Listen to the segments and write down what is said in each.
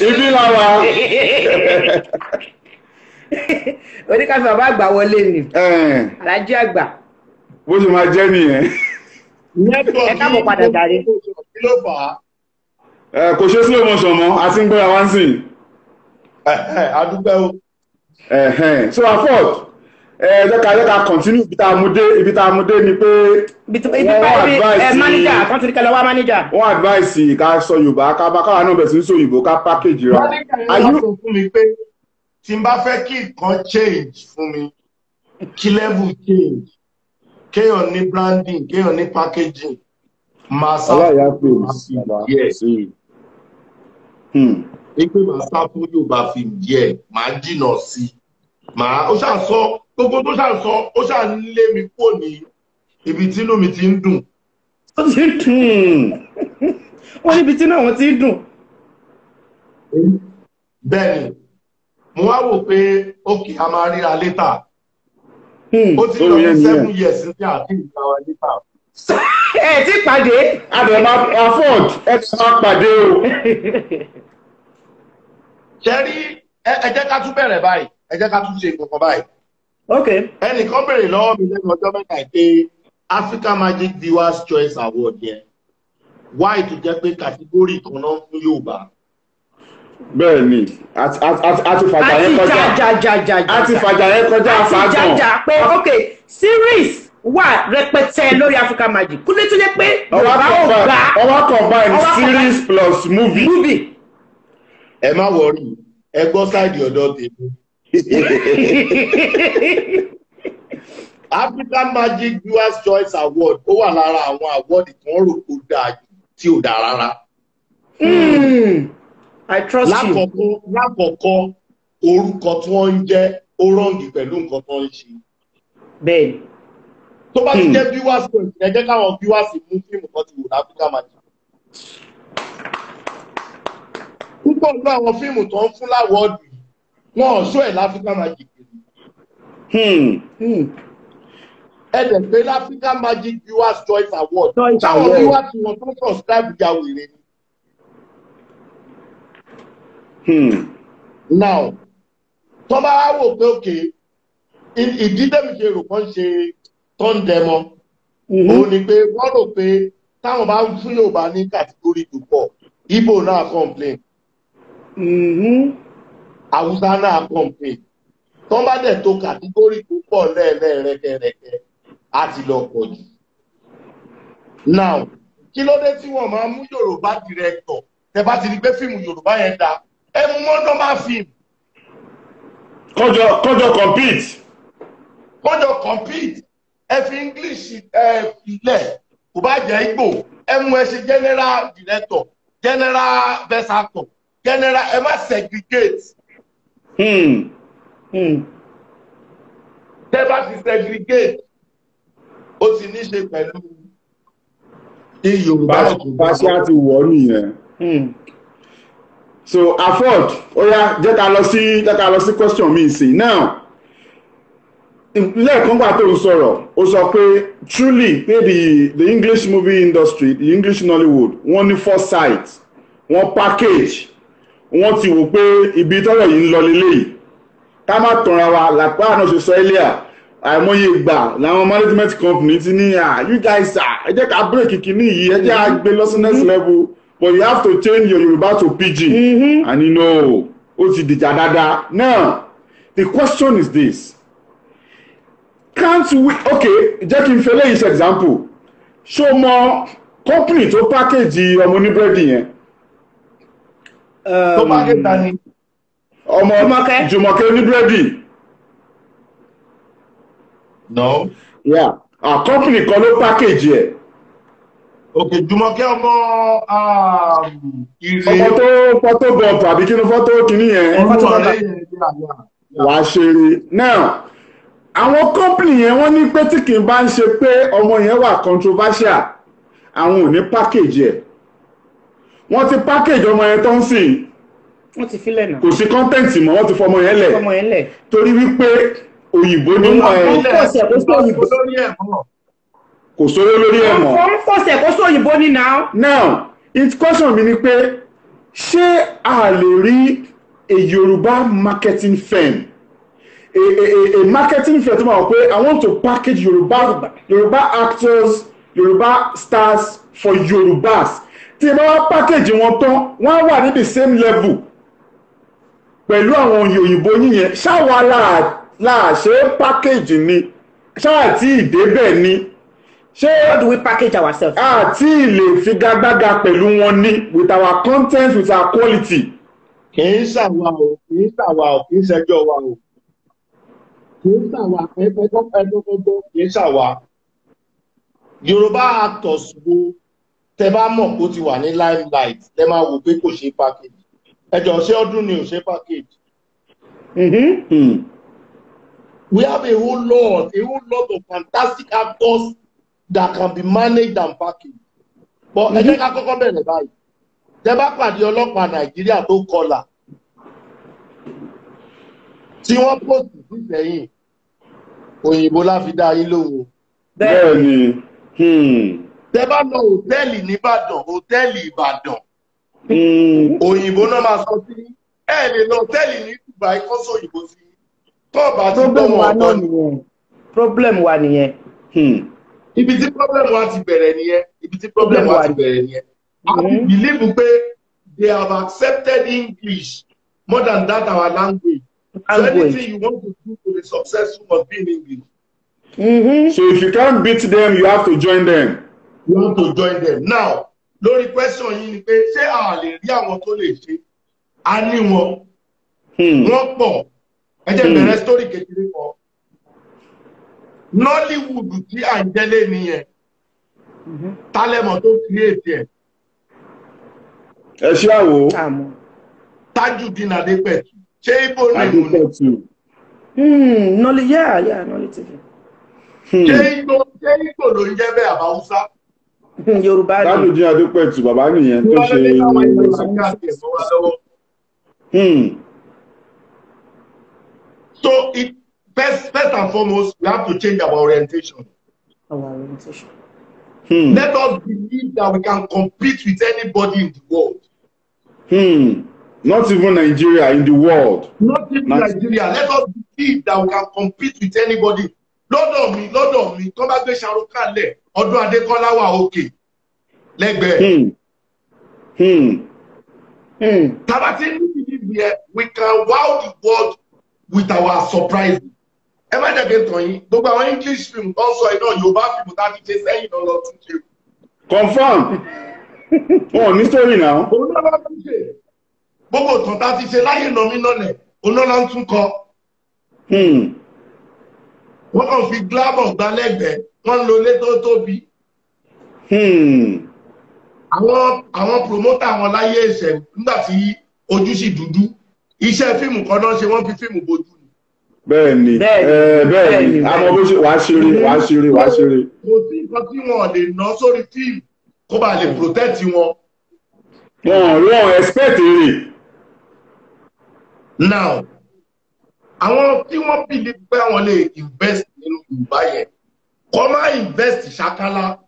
Ibi làwà. Oníkàfẹ́ bàbá àgbà wọlé ni. Alájí àgbà. Bó ṣe máa jẹ́ nìyẹn. Ẹ káàbọ̀ padà jàre. Kí ló fà á? Kò ṣe slow motion mọ́, a ti ń gbéra wá sí. A dúpẹ́ o. So Afod, jẹ́ ká continue ibi tá a mú dé, ibi tá a mú dé ni pé manager kan ti ní kẹlẹ wá manager. Wọ́n advice ká sọ Yorùbá, ká bá káwa náà bẹ̀ sí ń sọ òyìnbó, ká package ra. Manager yẹn wá sọ fún mi pé tí n bá fẹ́ kí nǹkan change fún mi, kí level change, kéèyàn ní branding, kéèyàn ní packaging, máa sá fún Yorùbá film díẹ̀. Pé máa sá fún Yorùbá film díẹ̀, máa jìnà sí i. Màá ó ṣáà sọ gbogbo tó ṣáà sọ, ó ṣáà ń lé mi kúrò ní ibi tí inú mi ti ń dùn. Ó ti ń dùn. Wọ́n níbi tí náà wọ́n ti ń dùn. Bẹ́ẹ̀ni, mo wá wò pé ókè a máa ríra létà. Ó ti lọ sí 7 years ní àti ìgbà wa létà. Ẹ ti pàdé. A dẹ̀ máa Afod, ẹ ti máa pàdé o. Ṣé rí ẹ jẹ́ ká tún bẹ̀rẹ̀ báyìí, ẹ jẹ́ ká tún ṣe nǹkan báyìí. Okay. Ẹnìkan béèrè lọ́wọ́ mi lẹ́nu ọjọ́ mẹ́ta pé Africa Magic Viewers Choice Award yẹn, why tó jẹ́ pé category kan náà fún Yorùbá. Bẹ́ẹ̀ni, a ti fàjà yẹn kọjá. A ti fàjà yẹn kọjá fàgàn. A ti jàjà pé ok series wà rẹpẹtẹ lórí Africa Magic. Kúlé tó jẹ́ pé Yorùbá ò gbà. Ọwọ́ combine series plus movie. Ẹ má wọrí, ẹ gbọ́ sáìdì ọ̀dọ̀ tèmi. Africa Magic Viewers Choice Award ó wà lára àwọn award tí wọ́n rò kó dáa jù tí ò dáa rárá. I trust you. Lákọ̀ọ́kọ́ orúkọ tí wọ́n ń jẹ́ ó rọ̀ǹgì pẹ̀lú nǹkan tó ń ṣe. Bẹ́ẹ̀ni. Tó bá ti jẹ́ viewers choice, ẹ jẹ́ káwọn viewers mú fíìmù kan ti wò ní Africa Magic. Púpọ̀ nínú àwọn fíìmù tó ń fún láwọ́ọ̀dù yìí, wọn ò ṣó ẹ̀ l'Africa Magic. Ẹ dẹ̀ pé l'Africa Magic Viewers Choice Award. Táwọn viewers wọn tó subscribe ya wèrè ni. Now, tó bá wá wò pé òkè, ìdí tẹ́mi ṣe rò kán ṣe tó ń dẹmọ, òun ni pé wọ́n rò pé táwọn bá ń fún Yorùbá ní kàtígórì tó pọ̀, Igbo náà complain. Hausa náà complain. Tó bá dẹ̀ tó kàtígórì tó pọ̀ lẹ́ẹ̀lẹ́rẹ́kẹ́rẹ́kẹ́, á ti lọ pọ̀ jù. Now, kí ló dé tí wọ́n máa mú Yorùbá director? Tẹ bá ti rí pé fíìmù Yorùbá yẹn dáa, ẹ mú mọ́ normal film. Kọjọ compete. Kọjọ compete. Ẹ fi English ẹ filẹ̀, kò bá jẹ́ Igbo, ẹ mú ẹ ṣe general director, general best actor, general ẹ má segregate. Tẹ́ bá ti segregate, ó ti ní ṣe pẹ̀lú ní Yorùbá bá ṣe á ti wọ̀ nìyẹn. So Afod, ó yá jẹ́ ká lọ sí question mi sí now. Lẹ́ẹ̀kan gbà tó ń sọ̀rọ̀, ó sọ pé truly pé the English movie industry, the English Nollywood, wọ́n ní foresight, wọ́n package, wọ́n ti wò pé ibi tọ́rọ̀ yìí ń lọ leléyìí. Ká má tanra wa, làpá àná ṣe sọ earlier, àìmọye ìgbà làwọn management company ti ní you guys ẹ jẹ́ ká break kìíní yìí, ẹ jẹ́ ká gbé lọ sí next level, but you have to change your Yorùbá to pidgin. And you know, ó ti dìjà dáadáa. Now, the question is this. Can't we, okay, jẹ́ kí n fẹ́ léyìí ṣe example. Ṣó mọ company tó package ọmọ oníbírẹ́dì yẹn? Tó package ta ni? Ọmọ Jùmọ̀kẹ́ oníbírẹ́dì. No. Yeah, a company kan ló package ẹ̀. Okay, Jùmọ̀kẹ́ ọmọ ire. Ọmọ tó fọ́tò bọ̀pù àbí kí ni fọ́tò kìíní yẹn? Wàá ṣeré. Now, àwọn company yẹn wọ́n ní pé tí kì í bá ń ṣe pé ọmọ yẹn wà controversial, àwọn ò ní package ẹ̀. Wọ́n ti package ọmọ yẹn tó ń sìn. Wọ́n ti filẹ̀ náà. Kò sí content mọ́, wọ́n ti fọmọ yẹn lẹ̀. Torí wípé òyìnbó ní ẹ̀. Kò sówó lórí ẹ̀ mọ́. Wọ́n fọ̀sẹ̀ kó sóyìnbó ní now. Now, it question mi ni pé Ṣé a lè rí a Yorùbá marketing firm, a marketing firm tó máa wọ pé I want to package Yorùbá actors, Yorùbá stars for Yorùbás, tí ẹ bá wá package wọn tán, wọ́n á wà ní the same level pẹ̀lú àwọn òyìnbó yíyẹn? Ṣáwa láà ṣe é package ni? Ṣáà tí ìdébẹ̀ ni? Ṣé How do we package ourselves? Àti lè figagbága pẹ̀lú wọn ní with our content, with our quality? Kì í ṣàwa o, kì í ṣàwa o, kì í ṣẹjọ́ wa o, kì í ṣàwa ẹgbẹ́gbẹ́gbẹ́, kì í ṣàwa. Yorùbá actors wo tẹ bá mọ̀ kó ti wà ní limelight, tẹ máa wò pé kò ṣe package? Ẹjọ́, ṣé ọdún ni ò ṣe package? We have a whole lot of fantastic actors that can be managed and packaged. But ẹ jẹ́ ká kọ́kọ́ bẹ̀rẹ̀ báyìí. Tẹ bá pàdé ọlọ́pàá Nàìjíríà tó kọlà tí wọ́n post sí sẹ́yìn, òyìnbó la fi dá yín lóhùn o. Bẹ́ẹ̀ni. Tẹ bá lọ hòtẹ́ẹ̀lì nìbàdàn, hòtẹ́ẹ̀lì Ìbàdàn, òyìnbó náà máa sọ sí. Ẹ lè lọ hòtẹ́ẹ̀lì ní Dubai kó sọ òyìnbó sí. Tó bá ti gbọ́ Problem wọn wa náà ọ̀tọ̀ ni. nìyẹn, problem wa nìyẹn. Ibi tí problem wa ti bẹ̀rẹ̀ nìyẹn, ibi tí problem wa ti bẹ̀rẹ̀ nìyẹn. A ti believe pé they have accepted English more than that our language. So Language. anything you want to do to be successful must be in English. So if you can't beat them, you have to join them. You have to join them. Now, lórí question yìí ni pé ṣé a lè rí àwọn tó lè ṣe? A ní wọn. Wọ́n pọ̀. Ẹ jẹ́ bẹ̀rẹ̀ story kékeré kan. Nollywood tí à ń jẹ́lé nìyẹn. Tálẹ̀mọ̀ tó create ẹ̀? Ẹ ṣé àwò. Àmọ́. Tajudeen Adépẹ̀tù. Ṣé Ibo ní ìlú ni? Adépẹ̀tù. Nolly, yeah, Nolly TV. Ṣé Igbo ló ń jẹ́ bẹ́ẹ̀ àbáwúsá? Yorùbá ni. Tajudeen Adépẹ̀tù, bàbá nìyẹn tó ṣe. So first and foremost, we have to change our orientation. Our orientation. Let us believe that we can compete with anybody in the world. Not even Nigeria, in the world. Not even Nigeria. Let us believe that we can compete with anybody. Lọ́dọ̀ mi, tó bá gbé Shahrukh lẹ̀, Ọdún Adékọ́lá wà òkè lẹ́gbẹ̀ẹ́. Tá bá ti ní believe yẹn, we can wow the world with our surprise. Ẹ má jẹ́ kí n tàn yín, gbogbo àwọn English film tó ń sọ iná, Yorùbá film tá a ti ṣe sẹ́yìn náà lọ tún ṣe. Confirm. Wọn ò ní story now. Òun náà lọ tún ṣe. Gbogbo ìtàn tá a ti ṣe láyé ìnàmí nọlẹ̀, òun náà lọ tún kọ. Wọ́n kàn fi glamour gbá lẹ́gbẹ̀ẹ́, wọ́n ń lo ilé tó tóbi. Àwọn promoter wọn láyé ìṣẹ̀ nígbà tí ojú sì dúdú. Iṣẹ́ fíìmù kan náà ṣe, wọ́n fi fíìmù bojú ni. Bẹ́ẹ̀ni. Bẹ́ẹ̀ni. Bẹ́ẹ̀ni. Bẹ́ẹ̀ni. Àmọ́ bó ṣe wàá ṣeré, wàá ṣeré, wàá ṣeré. Kò sí nǹkan tí wọn lè ná sórí fíìmù kó bá lè protect wọn. Wọn expect èrè. Now, àwọn tí wọ́n believe pé àwọn lè invest nínú Yorùbá yẹn, kọ́ máa invest ṣakala,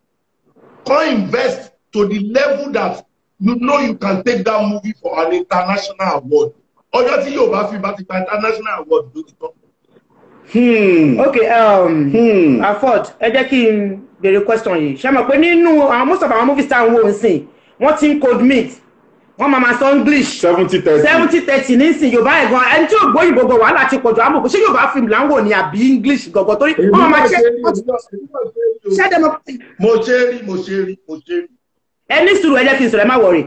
kọ́ invest to the level that you know you can take that movie for an international award. Ọjọ́ tí Yorùbá fi bá ti gba international award ló ti tán. Okay, Afod, ẹ jẹ́ kí n béèrè question yìí. Ṣé mọ̀ pé nínú àwọn most of our movies tá à ń wò ń sìn, wọ́n ti ń code mix, wọ́n máa ma sọ English. 70-30. 70-30 nísìn. Yorùbá ẹ̀ gan, ẹni tí ò gbóyìnbó gan, wàhálà ti pọ̀jù. Àmọ́ ṣé Yorùbá film là ń wò ní àbí English gangan? Torí wọ́n máa ma ṣe ṣé dẹ̀ mọ̀. Mo ṣe rí, mo ṣe rí, mo ṣe rí. Ẹ ní sùúrù, ẹ jẹ́ kí n sọ̀rọ̀, ẹ má worry.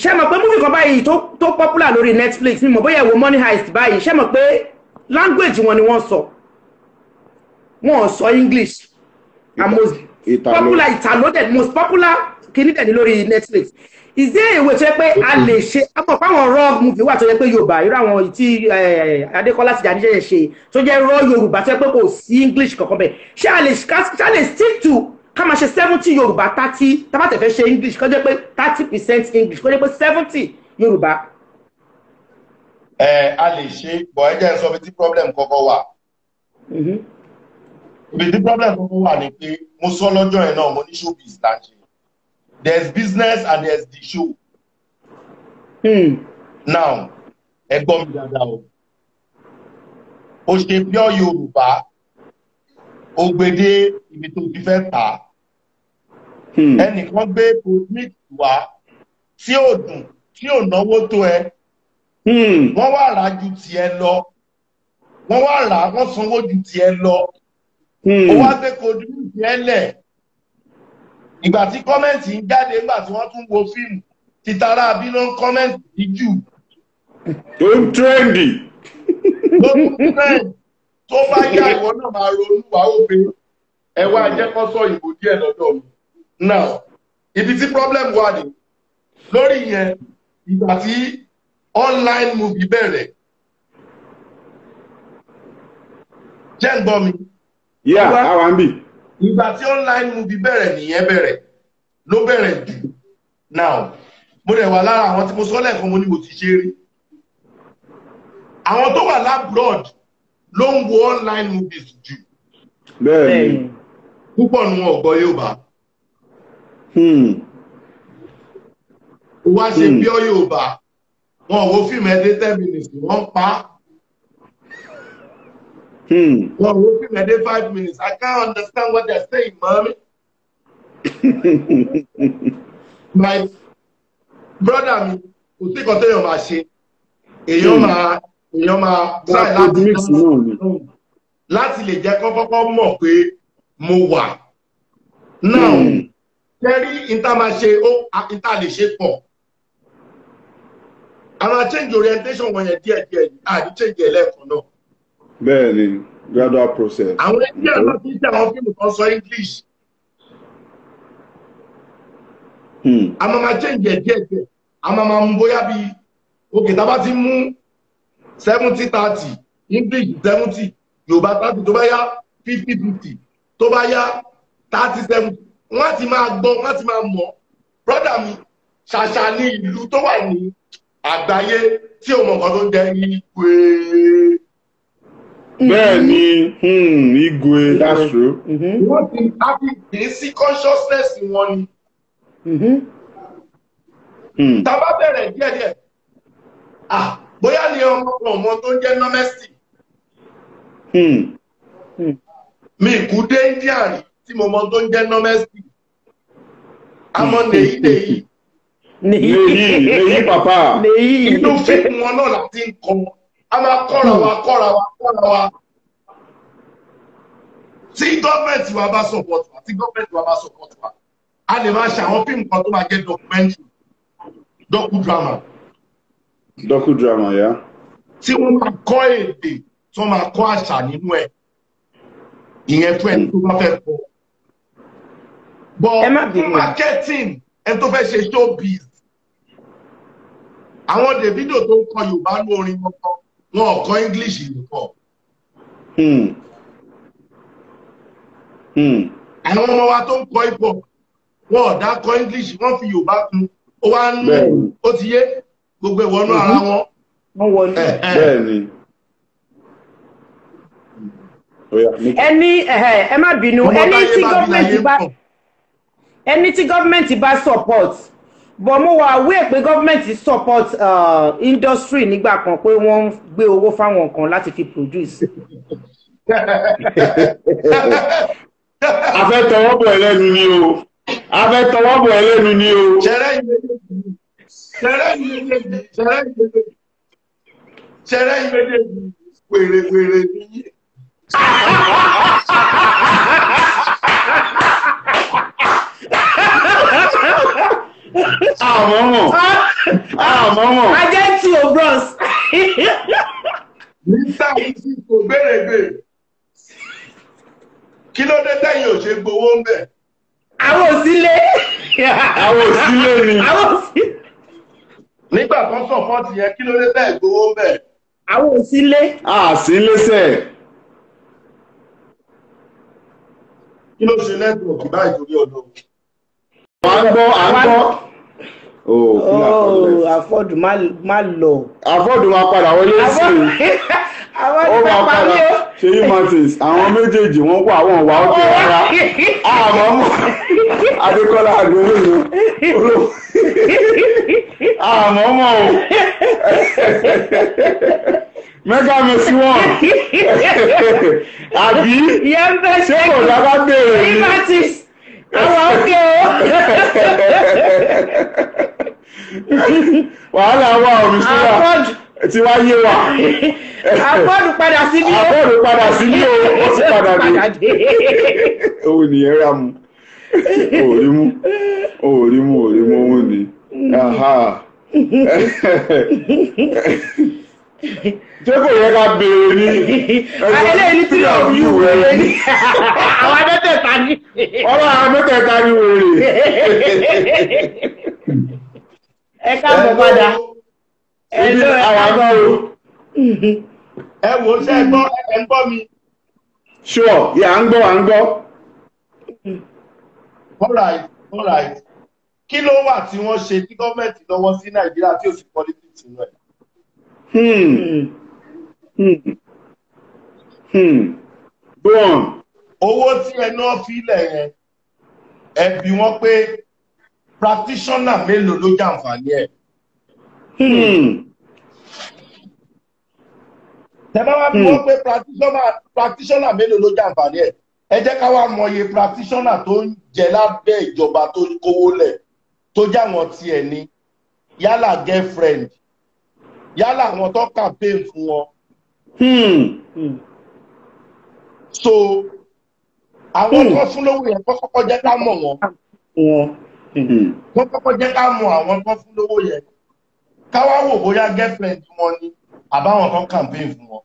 Ṣé mọ̀ pé movie kan báyìí tó popular lórí Netflix, mi mọ̀ bóyá ẹ wo Money Heist báyìí, ṣé mọ̀ pé language wọn ni wọ́n sọ? Wọ́n ò sọ English. And most Italo. popular Italo dẹ̀, most popular kìíní dẹ̀ ní lórí Netflix. Is there a way tó yẹ pé a lè ṣe àmọ́ fáwọn raw movie wà tó yẹ pé Yorùbá, irú àwọn tí Adékọ́lá Tìjàní ṣẹ̀ṣẹ̀ ṣe tó jẹ́ raw Yorùbá tó yẹ pé kò sí English kankan bẹ́ẹ̀, ṣé a lè stick to ká máa ṣe 70 Yorùbá 30, tá bá tẹ̀ fẹ́ ṣe English, kó jẹ́ pé 30% English, kó jẹ́ pé 70 Yorùbá? Ẹ a lè ṣe, bọ̀ ẹ jẹ́ n sọ ibi tí problem kọ́kọ́ wà. Ibi tí problem kọ́kọ́ wà ni pé mo sọ lọ́jọ́ yẹn náà, mo ní showbiz là ń ṣe. There is business and there is the show. Now, ẹ gbọ́ mi dáadáa o. O ṣe pure Yorùbá, o gbé dé ibi tó ti fẹ́ tà á. Ẹnìkan gbé cosmic wá tí ò dùn, tí ò náwó tó ẹ. Wọ́n wá rà ju tiẹ̀ lọ. Wọ́n wá rà, wọ́n sanwó ju tiẹ̀ lọ. Ó wá gbé cosmic yẹn lẹ̀. Ìgbà tí comment ń jáde, nígbà tí wọ́n tún wo fíìmù, títara bí ló ń comment sí jù. Ó ń trendy. Ló ń trend. Tó bá yá, ìwọ náà máa ronú wá ó pé ẹ wá jẹ́ kó sọ ìbò díẹ̀ lọ́dọ̀ mi. Now, ibi tí problem wà ní lórí yẹn, ìgbà tí online movie bẹ̀rẹ̀. Jẹ́ ń gbọ́ mi? Yeah, àwa ń bì. Ìgbà tí online movie bẹ̀rẹ̀ nìyẹn bẹ̀rẹ̀ ló bẹ̀rẹ̀ jù. Now, mo dẹ̀ wà lára àwọn tí mo sọ lẹ́ẹ̀kan, mo ní mo ti ṣe rí. Àwọn tó wà l'abroad ló ń wo online movies jù. Bẹ́ẹ̀ni. Púpọ̀ nu wọn ò gbọ́ Yorùbá. Ó wá ṣe pure Yorùbá, wọn ò wo fíìmù ẹ dé 10 minutes, wọ́n ń pa á. Wọn ò wo fíìmù ẹ dé 5 minutes. "I can't understand what they're saying, mommy." My brother mi, kò sí nǹkan téèyàn máa ṣe. Èèyàn máa try láti mix náà ni. Láti lè jẹ́ kó kọ́kọ́ mọ̀ pé mo wà. Now, kẹ́rí ìta máa ṣe ó, ìta lè ṣe pọ̀. A máa change orientation wọn yẹn díẹ̀díẹ̀, à ní change ẹ̀ lẹ́ẹ̀kan náà. Bẹ́ẹ̀ni, gradual process. Àwọn ẹgbẹ́ náà ti ń ṣe àwọn fíìmù kan sọ English. A máa máa change ẹ̀ díẹ̀díẹ̀. A máa máa mú bóyá bíi okay, tá a bá ti mú 70-30, English 70, Yorùbá 30, tó bá yá 50-50, tó bá yá 30-70, wọ́n á ti máa gbọ́, wọ́n á ti máa mọ̀. Brother mi, ṣàṣà ní ìlú tó wà ní àgbáyé tí ò mọ̀ nǹkan tó ń jẹ́ Igwe. Bẹ́ẹ̀ni, Igwe, that's true. Wọ́n ti á ti gbé sí consciousness wọn ni. Tá a bá bẹ̀rẹ̀ díẹ̀díẹ̀, ah, bóyá ni ọmọ kan ọmọ tó ń jẹ́ namaste. Mi kú dé India rí tí mo mọ tó ń jẹ́ namaste. Àmọ́ nèyí nèyí. Nèyí nèyí papa. Nèyí. Inú fíìmù wọn náà láti ń kọ́. A máa kọ́ra wa, kọ́ra wa, kọ́ra wa. Tí gọ́ọ̀mẹ̀ntì wa bá support wa, tí gọ́ọ̀mẹ̀ntì wa bá support wa, a lè máa ṣe àwọn fíìmù kan tó máa jẹ́ documentary, docudrama. Docudrama, yeah. Tí wọ́n máa kọ́ èdè, tí wọ́n máa kọ́ àṣà nínú ẹ̀. Ìyẹn fún ẹni tó bá fẹ́ kọ́. But Ẹ má bínú. fún marketing, ẹni tó fẹ́ ṣe showbiz, àwọn Davido tó ń kọ Yorùbá ní orin wọn kan, wọn ò kọ English nìkan. Àwọn ọmọ wa tó ń kọ hip hop, wọn ò dá kọ English, wọ́n fi Yorùbá kún. Ó wá ń ó ti yé gbogbo ìwọ́nú ara wọn. Wọ́n wọnú. Bẹ́ẹ̀ni. Oya, Nikki. Ẹni ẹ má bínú. Ọmọ Ẹni táyé tí bá bí gọ́ọ̀mẹ̀ntì láyé bá pọ̀. ẹni tí gọ́ọ̀mẹ̀ntì bá support, but mo wà aware pé gọ́ọ̀mẹ̀ntì support industry nígbà kan, pé wọ́n ń gbé owó fáwọn kan láti fi produce. A fẹ́ tọwọ́ bọ̀ ẹ́ lẹ́nu ni o. A fẹ́ tọwọ́ bọ̀ ẹ́ lẹ́nu ni o. Ṣẹrẹ́ yìí méjèèjì, ṣẹrẹ́ yìí méjèèjì, ṣẹrẹ́ yìí méjèèjì, ṣẹrẹ́ yìí méjèèjì, wèrè wèrè ní. Àmọ́mọ̀. Àmọ́mọ̀. Agenti o bros. Nígbà yìí sì kò gbèrègbè. Kí ló dé tẹ̀yìn ò ṣe gbowó ń bẹ̀? Àwọn òsílé. Àwọn òsílé ni. Àwọn òsí. Nígbà tó ń support yẹn, kí ló dé tẹ̀ gbowó ń bẹ̀? Àwọn òsílé. A sí lẹ́sẹ̀. Kí ló ṣe network báyìí torí ọ̀dọ́? À ń gbọ́, à ń gbọ́. Oh, kí ni Oh, àfọ̀dù? Àfọ̀dù má lọ. Àfọ̀dù máa padà wọlé sí i. Àwọn Ó ti máa fẹ́ pa padà. mí o. Ṣèyí Martins, àwọn méjèèjì wọ́n wà, wọ́n wà ókè rárá. Àmọ́mọ̀. Adékọ́lá àgbẹ̀wò yẹn olóhùn àmọ́ mọ́ o Mega Mercy one àbí ṣé kò dábàá béèrè ni. Àwọn òkè o. Wàhálà wà òmìnira tí wá yé wa. Àfọ́ọ̀dù padà sí ní o. Àfọ́ọ̀dù padà sí ní o, ó ti padà dé. Òun nìyẹn rà mú. Òrí mú, òrí mú, òrí mú òun ni. Ṣé kò yẹ ká béèrè ní? Eléyìí ní three of you wèrè ní. Àwọn mẹ́tẹ̀ẹ̀ta ni. Ọlọ́ àwọn mẹ́tẹ̀ẹ̀ta ni wèrè. Ẹ káàbọ̀ padà. Ibi àwọn náà o. Ẹ wò ó ṣe gbọ́ ẹ ń gbọ́ mi. Sure, yà ń gbọ́, à ń gbọ́. All right, all right. Kí ló wà tí wọ́n ṣe tí gọ́ọ̀mẹ̀ntì lọ́wọ́ sí Nàìjíríà tí ò sí politics nínú ẹ̀? Go on. Owó tí ẹnu ọ̀fíìlẹ̀ yẹn, ẹ bi wọ́n pé practitioner mélòó ló jàǹfààní ẹ̀. Tẹ́ bá wá bi wọ́n pé practitioner mélòó ló jàǹfààní ẹ̀. Ẹ jẹ́ ká wá mọye practitioner tó ń jẹ lábẹ́ ìjọba tó kówó lẹ̀ tó jáwọn tiẹ̀ ní yálà girlfriend yálà àwọn tó campaign fún wọn. So àwọn tó fún lówó yẹn kọ́ kọ́kọ́ jẹ́ ká mọ̀ wọ́n. Wọ́n kọ́kọ́ jẹ́ ká mọ̀ àwọn tó fún lówó yẹn. Ká wá wò bóyá girlfriend wọn ni àbáwọn tó campaign fún wọn.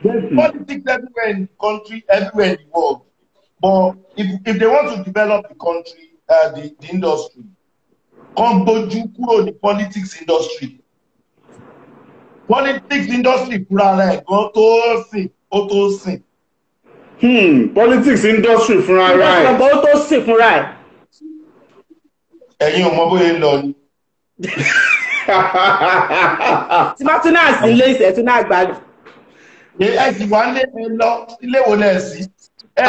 There's politics everywhere in the country, everywhere in the world. But if they want to develop the country, the industry, kan gbójú kúrò ní politics industry. Politics industry fúnra rẹ̀ gan tó sìn, ó tó sìn. Politics industry fúnra rẹ̀. Ó tó sìn fúnra ẹ̀. Ẹ̀yin ò mọ bóyá ń lọ ni. Tí bá tún náà sí ilé ìṣẹ́ tún náà gbádùn. Ẹ sì wá lé ẹ lọ ilé wo lẹ sí? Ẹ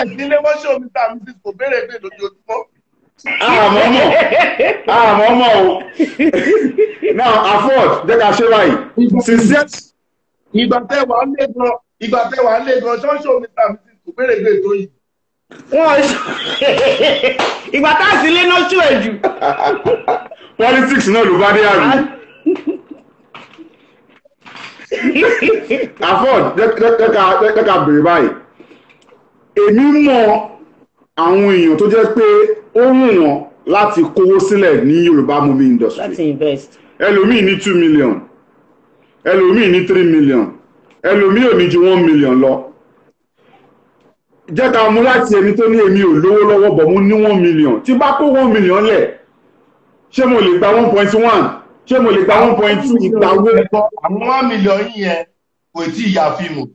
sí ilé wọ́n ṣe omi tá Mrs. Kò béèrè pé lójoojúmọ́. Àmọ́ mọ̀ o. Now afford jẹ́ ká ṣe báyìí. Sincere. Ìgbà tẹ́ wà lé gan, ìgbà tẹ́ wà lé gan, ṣọ́ọ̀ṣì omi tá Mrs. Kò béèrè pé tó yìí. Wọ́n ìgbà tá a sì lé náà ṣú ẹ̀ jù. Politics náà ló bá dé àbí. Afford jẹ́ ká béèrè báyìí. Èmi mọ̀ àwọn èèyàn tó jẹ́ pé ó wù wọ́n láti kówó sílẹ̀ ní Yorùbá movie industry. Láti invest. Ẹlòmíì ní 2 million, ẹlòmíì ní 3 million, ẹlòmíì ò ní ju 1 million lọ. Jẹ́ ká mú láti ẹni tó ní èmi ò lówó lọ́wọ́ bọ̀ mú ní 1 million. Tí bá kó 1 million lẹ̀, ṣé mo lè gba 1.1? Ṣé mo lè gba 1.2 ìgbà owó? Àwọn 1 million yẹn kò tí ì ya fíìmù.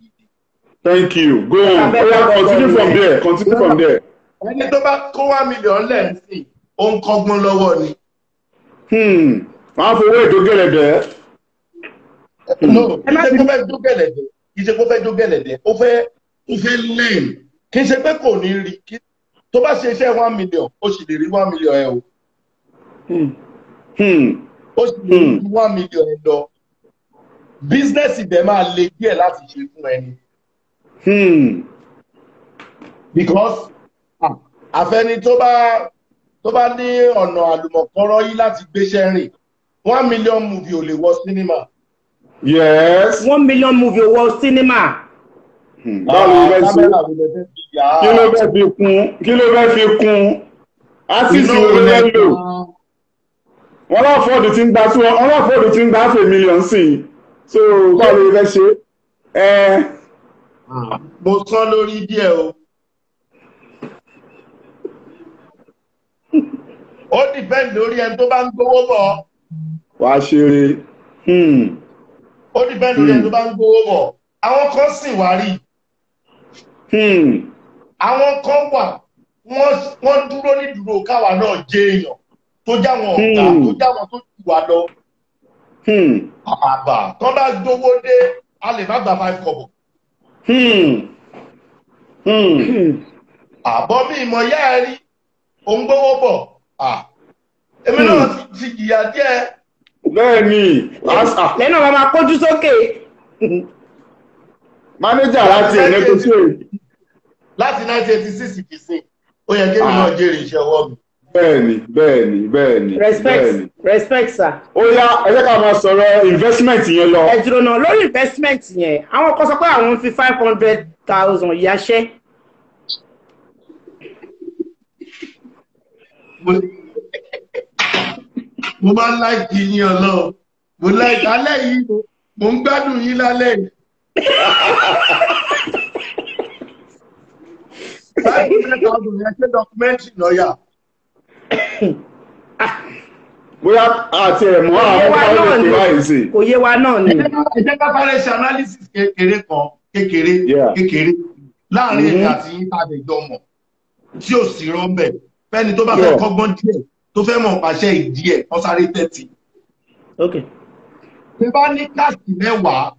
Thank you. Go on. Oya, continue from there. Continue from there. Ẹni tó bá kó 1 million lẹ̀ ń sìn, ó ń kọ́gbọ́n lọ́wọ́ ni. Wọ́n á fowó ètò gẹ̀lẹ̀dẹ̀. No, kì í ṣe kó fẹ́ jó gẹ̀lẹ̀dẹ̀. Kì í ṣe kó fẹ́ jó gẹ̀lẹ̀dẹ̀. Ó fẹ́ learn. Kì í ṣe pé kò ní rí. Tó bá ṣe iṣẹ́ 1 million, ó sì lè rí 1 million ẹ o. Ó sì lè rí 1 million ẹ lọ. Bísínẹ́sì dẹ̀ máa le díẹ̀ láti ṣe fún ẹni. Because àfẹni tó bá ní ọ̀nà àlùmọ̀kọ́rọ́ yìí láti gbéṣẹ́ rìn, 1 million movie ò lè wọ cinema. Yes. 1 million movie ò wọ cinema. Báwo ló fẹ́ ṣe? Kí ló fẹ́ fi kún? Kí ló fẹ́ fi kún? Artist wo ló fẹ́ lò? Wọ́n láfọ́ọ̀dù tí ń gba tí wọ́n láfọ́ọ̀dù tí ń gba half a million sí i. So báwo ló fẹ́ ṣe? Mo sán lórí díẹ̀ o. Ó dìpẹ́ǹd lórí ẹni tó bá ń gbowó bọ̀. Wàá ṣeré. Ó dìpẹ́ǹd lórí ẹni tó bá ń gbowó bọ̀. Àwọn kan sì wá rí. Àwọn kan wà wọ́n dúró nídúró káwa náà jẹ́ èèyàn tó jáwọn ọ̀gá tó jáwọn tó jù wá lọ. Àbà tó bá gbowó dé a lè má gba 5 kọ́bọ̀. Àbọ̀ mi ìmọ̀ yá ẹ rí, òun gbówó bọ̀. Èmi náà ti jìyà díẹ̀. Bẹ́ẹ̀ni. Lẹ́nu àwọn máa kójú sókè. Mánéjà láti ẹ̀ negotiate. Láti 1986 kìí sìn, ó yẹ kí èmi náà jèrè iṣẹ́ ọwọ́ mi. Bẹ́ẹ̀ni, bẹ́ẹ̀ni, bẹ́ẹ̀ni. Respect, respect sir. Ó yá, ẹ jẹ́ ká máa sọ̀rọ̀ investment yẹn lọ. Ẹ dúró náà lórí investment yẹn, àwọn kan sọ pé àwọn ń fi 500,000 yaṣẹ́. Mo máa ń láìkì yín ọlọ́run. Mo láìkì alẹ́ yìí, mo ń gbádùn yín lálẹ́ yìí. 500,000 yẹn ṣe documentary lọ́yà. Bóyá àti ẹ̀mọ́ àwọn ọmọ ọmọ báyìí sí. Kò yé wa náà ni. Ẹ jẹ́ ká sáré ṣe analysis kékeré kan kékeré kékeré láàrin èmi àti yín tá a lè jọ mọ̀ tí ò sí rọ́ńbẹ̀ fẹ́ni tó bá fẹ́ kọ́gbọ́n díẹ̀ tó fẹ́ mọ̀ pàṣẹ ìdí ẹ̀ kọ́ sáré tẹ́tì. Tẹ bá ní káàsì 10,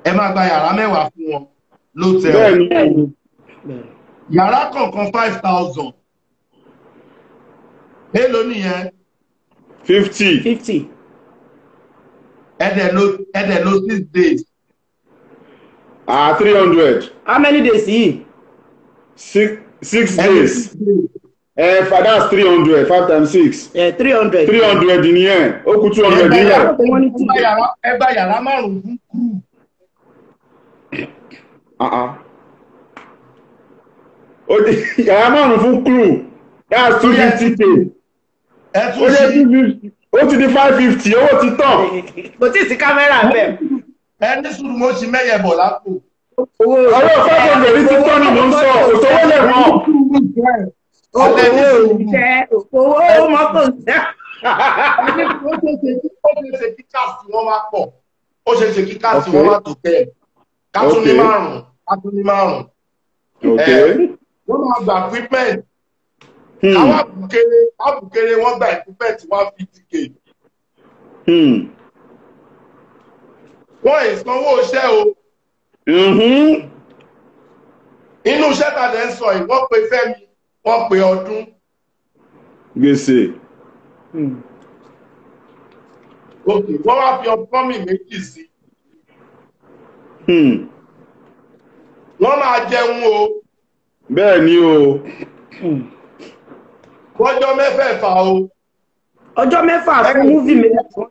ẹ máa gba yàrá 10 fún wọn lótẹ́ẹ̀lì. Yàrá kọ̀ọ̀kan 5,000. Èló nìyẹn? 50. 50. Ẹ̀dẹ̀ ló 6 days. 300. How many days yìí? 6 days. That's 300. 5 times 6. 300. 300 nìyẹn. Ó kù 200 nílẹ̀. Ẹ gba yàrá 5 fún crew. Yàrá 5 fún crew. That's 250K. Ó ti di 550, owó ti tán. Kò tí ì sí kámẹ́rà bẹ́ẹ̀. Ẹ ní sùúrù, mo ṣì mẹ́yẹ̀ bọ̀ lápò. Owó 500 ti tán ni mò ń sọ, kò sówó lẹ̀ mọ́. Owó òṣìṣẹ́, owó mọ́tò ṣẹ́. Ó ṣe ṣe kí káàsì wọn wá pọ̀. Ó ṣe ṣe kí káàsì wọn wá tó tẹ̀. Ká tún ní 5, ká tún ní 5. Wọ́n máa gba equipment. Àwọn àbùkéré wọ́n gba equipment 150K. Wọ́n ìsanwó iṣẹ́ o. Inú iṣẹ́ tàdé ń sọ yìí, wọ́n pe Fẹ́mi, wọ́n pe Ọdún. Gbèsè. Ok, wọ́n wá fi ọpọ́nmì 2 sí. Wọ́n máa jẹun o. Bẹ́ẹ̀ ni o. Ọjọ́ 6 o. Ọjọ́ 6 fún múfì 2.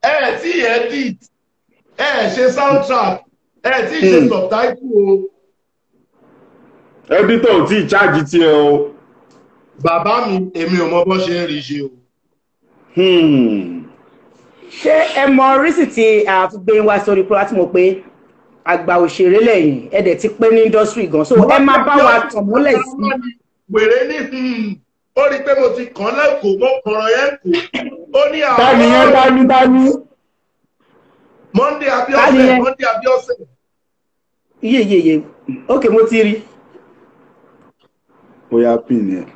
Ẹ tí edit, ẹ ṣe soundtrack, ẹ tí ṣe subtitle o. Editor ò tí ì charge tiẹ̀ o. Bàbá mi, èmi ò mọ bó ṣe ń rí ṣe o. Ṣé ẹ mọ rísì tí a fi gbé wá sórí pé láti mọ̀ pé àgbà òṣèré lẹ́yìn ẹ dẹ̀ ti pẹ́ ní industry gan, so ẹ máa bá wa tàn mọ́lẹ̀ sí. Wèrè ní ó rí pé mo ti kàn lẹ́kọ̀ọ́, mo kọ̀rọ̀ yẹn kù. Ó ní àwọn. Tani yẹn tani tani. Monday Abiose, Monday Abiose. Iye iye iye, ok mo ti rí. Ó yá pin yẹn.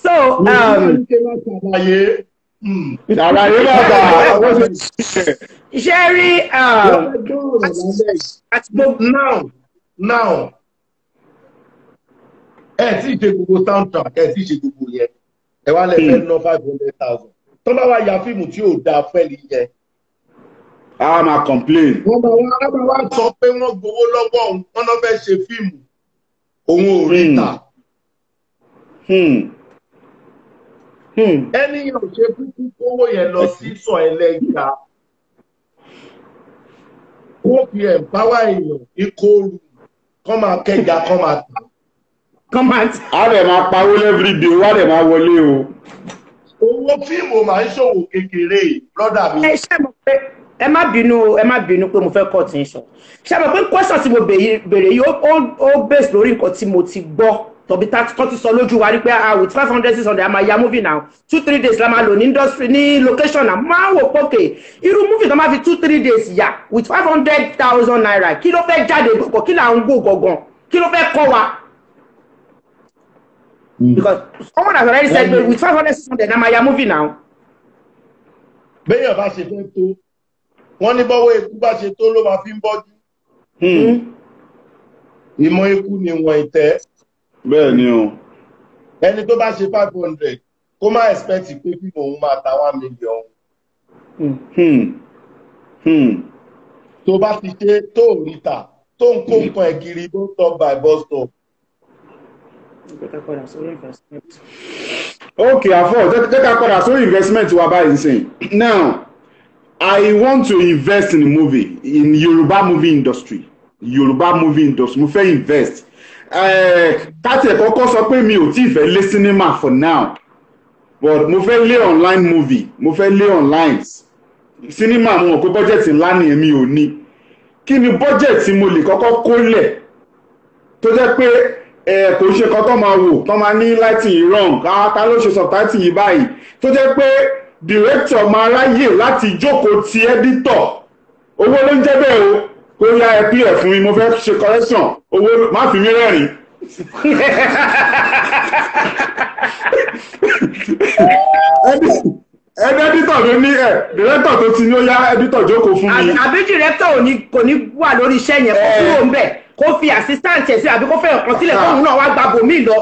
So. Ṣàlàyé bàbá. Iṣẹ́ rí. Now, ẹ tí ì ṣe gbogbo soundtrack, ẹ tí ì ṣe gbogbo yẹn, ẹ wá lẹ fẹ́ ná 500,000. Tó bá wá ya fíìmù tí ò dáa fẹ́lì yẹn. A máa complain. Wọ́n bá wá sọ pé wọ́n gbowó lọ́wọ́ òun, wọ́n náà fẹ́ ṣe fíìmù, òun ò rí ta. Ẹni yẹn ò ṣe kúkú kówó yẹn lọ sí sọ ẹlẹ́ja. Kó fi empower èèyàn ní kóòrù, kọ́ máa kẹja, kọ́ máa tà. A dẹ̀ máa pawó everyday, wá dẹ̀ máa wọlé o. Owó fíìmù máa ń ṣòwò kékeré, brọ́dà mi. Ẹ ṣe mọ̀ pé ẹ má bínú, ẹ má bínú pé mo fẹ́ kọ́ tí ń sọ. Ṣé mọ̀ pé question tí mo béèrè yìí ó base lórí nǹkan tí mo ti gbọ́ tọ̀bí tó ti sọ lójú wa rí pé ah with 500, 600 a máa ya movie now, 2, 3 days la máa lò ní industry ní location náà. Máa ń wò pókè irú movie tó máa fi 2, 3 days yà with 500,000 naira, kí ló fẹ́ jáde gbọ̀ngàn, kí là ń wò gbọ̀ngàn, kí ló fẹ́ kọ́ wa? Because someone has already said with 500, 600 na máa ya movie now. Béèyàn bá ṣe fẹ́ tó, wọ́n ní bọ́wọ́ eku bá ṣe tó ló máa fi ń bọ́jú. Ìmọ̀ eku ni wọ̀n ìtẹ́. Bẹ́ẹ̀ ni o. Ẹni tó bá ṣe 500 kó má expect pé fíìmù òun máa ta 1 million. Tó bá ti ṣe tó rí tà tó ń kó nǹkan ẹ̀ kiri bus stop by bus stop. Okay, àfọ̀ jẹ́ ká padà sórí investment wa báyìí sìn. Now, I want to invest in a movie, in Yoruba movie industry. Yoruba movie industry, mo fẹ́ invest. Káti ẹ̀ kọ́kọ́ sọ pé mi ò tí ì fẹ́ lé cinema for now, but mo fẹ́ lé online movie, mo fẹ́ lé online cinema. Mo mọ̀ pé budget ńlá nìyẹn mi ò ní. Kí ni budget tí mo lè kọ́kọ́ kólẹ̀ tó jẹ́ pé kò ṣe kan tó máa wò tó máa ní lighting yìí wrong, ta ló ṣe subtitle yìí báyìí, tó jẹ́ pé director máa ráyè láti jókòó ti editor. Owó ló ń jẹ́ bẹ́ẹ̀ o, kó yá ẹ pí ẹ̀ fún mi, mo fẹ́ ṣe correction, owó má fi mí rẹ́rìn. Editor ló ní ẹ, director tó ti ní ó yá editor jókòó fún mi. Àbí director kò ní wà lórí iṣẹ́ yẹn, kó kúrò ń bẹ̀, kó fi assistant ẹ̀ sí, àbí kó fẹ́ ọ̀kan sílẹ̀ kóun náà wá gba bòmíì lọ.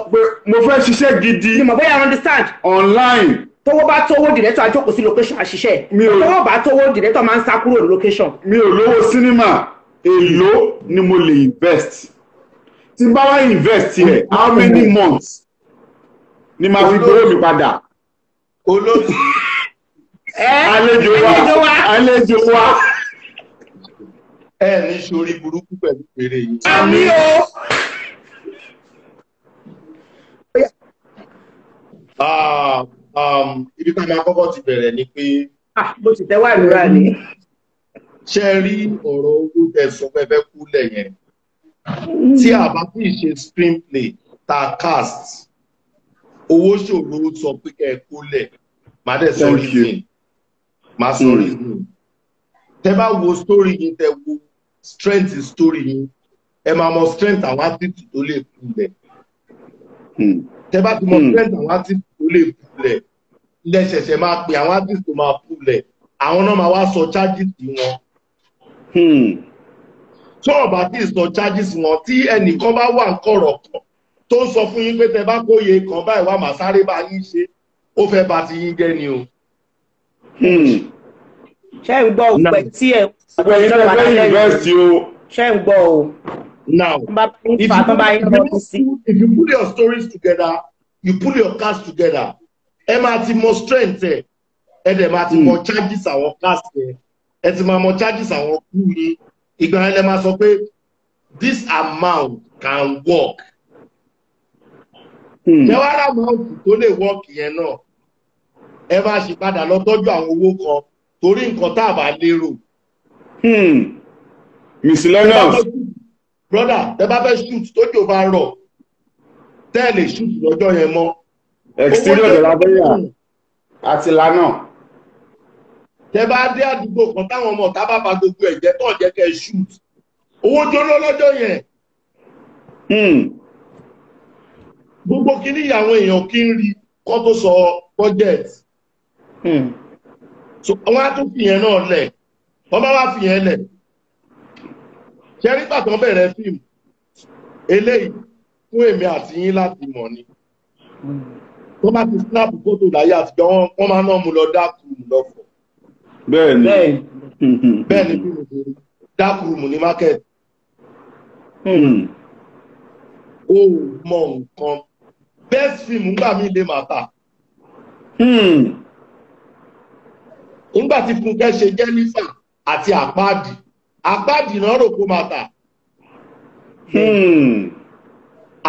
Mo fẹ́ ṣiṣẹ́ gidi. Ni mo bóyá understand. Online. Tówó bá tówó, director á jókòó sí location àṣìṣe. Tówó bá tówó, director máa ń sá kúrò ní location. Mi ò lówó cinema, èló ni mo lè invest? Tí n bá wá invest here, how many months ni màá fi gbowó mi padà? Olóòtú. Àlejò wa, àlejò wa. Ẹ ní sórí burúkú pẹ̀lú péré yìí. Àmì o. Ibi tá a máa kọ́kọ́ ti bẹ̀rẹ̀ ni pé. Mo ti tẹ́wọ́ ìrora ni. Ṣé ẹ rí ọ̀rọ̀ owó tẹ̀sán fẹ́fẹ́ kúlẹ̀ yẹn? Tí a bá fi ṣe screenplay ta cast, owó ṣòro sọ pé kẹ́ ẹ kúlẹ̀. Màá dẹ̀ sọ reason. Màá sọ reason. Tẹ́ bá wo story yín, tẹ́ wo strength story yín, ẹ máa mọ strength àwọn artist tó lè kúlẹ̀. Tẹ́ bá ti mọ strength àwọn artist tó lè kúlẹ̀, ilẹ̀ ṣẹ̀ṣẹ̀ máa pè àwọn artist tó máa kúlẹ̀, àwọn náà máa wá sọ charges wọn. Tí wọ́n bá ti sọ charges wọn, tí ẹnìkan bá wà kọ̀rọ̀ kan tó ń sọ fún yín pé tẹ́ bá kóye kan báyìí wá màá sáré bá yín ṣe, ó fẹ́ bá ti yín jẹ́ ni o. Ṣé ń gbọ́ òpè tí ẹ ṣé ń gbọ́ o. Now, if you put your stories together, you put your cast together, ẹ máa ti mọ strength ẹ, ẹ dẹ̀ máa ti mọ charges àwọn cast ẹ, ẹ ti máa mọ charges àwọn crew yín. Ìgbà yẹn lẹ máa sọ pé this amount can work. Ṣé wàá rà amount tó lè work yẹn náà? Ẹ máa ṣì padà lọ tọ́jú àwọn owó kan torí nǹkan tá a bá lérò. Miscellaneous. Brother, tẹ bá fẹ́ shoot tójò bá rọ̀, tẹ́ ẹ lè shoot lọ́jọ́ yẹn mọ́. Exterior de la bẹ́yà àti lánà. Tẹ bá dé àdúgbò kan táwọn ọmọ ọ̀tá bá ba gbogbo ẹ̀jẹ̀ tó jẹ́ kẹ́ ẹ shoot. Owó jóná lọ́jọ́ yẹn. Gbogbo kíní àwọn èèyàn kí ń rí kọ́ tó sọ budget. So wọ́n á tún fi yẹn náà lẹ̀. Wọ́n bá wá fi yẹn lẹ̀. Ṣé nígbà tó ń bẹ̀rẹ̀ fíìmù eléyìí fún èmi àti yín láti mọ̀ ni. Tó bá ti snap fótó láyé àtijọ́ wọ́n máa náà mú lọ dark room lọ́fọ̀. Bẹ́ẹ̀ni. Bẹ́ẹ̀ni bí mo ṣe rí dark room ní market. O mọ nǹkan. Best film ńgbà mí lè máa tà. Nígbà tí Fúnkẹ́ ṣe Jẹ́nífà àti Àpáàdì, Àpáàdì náà rò kó máa tà.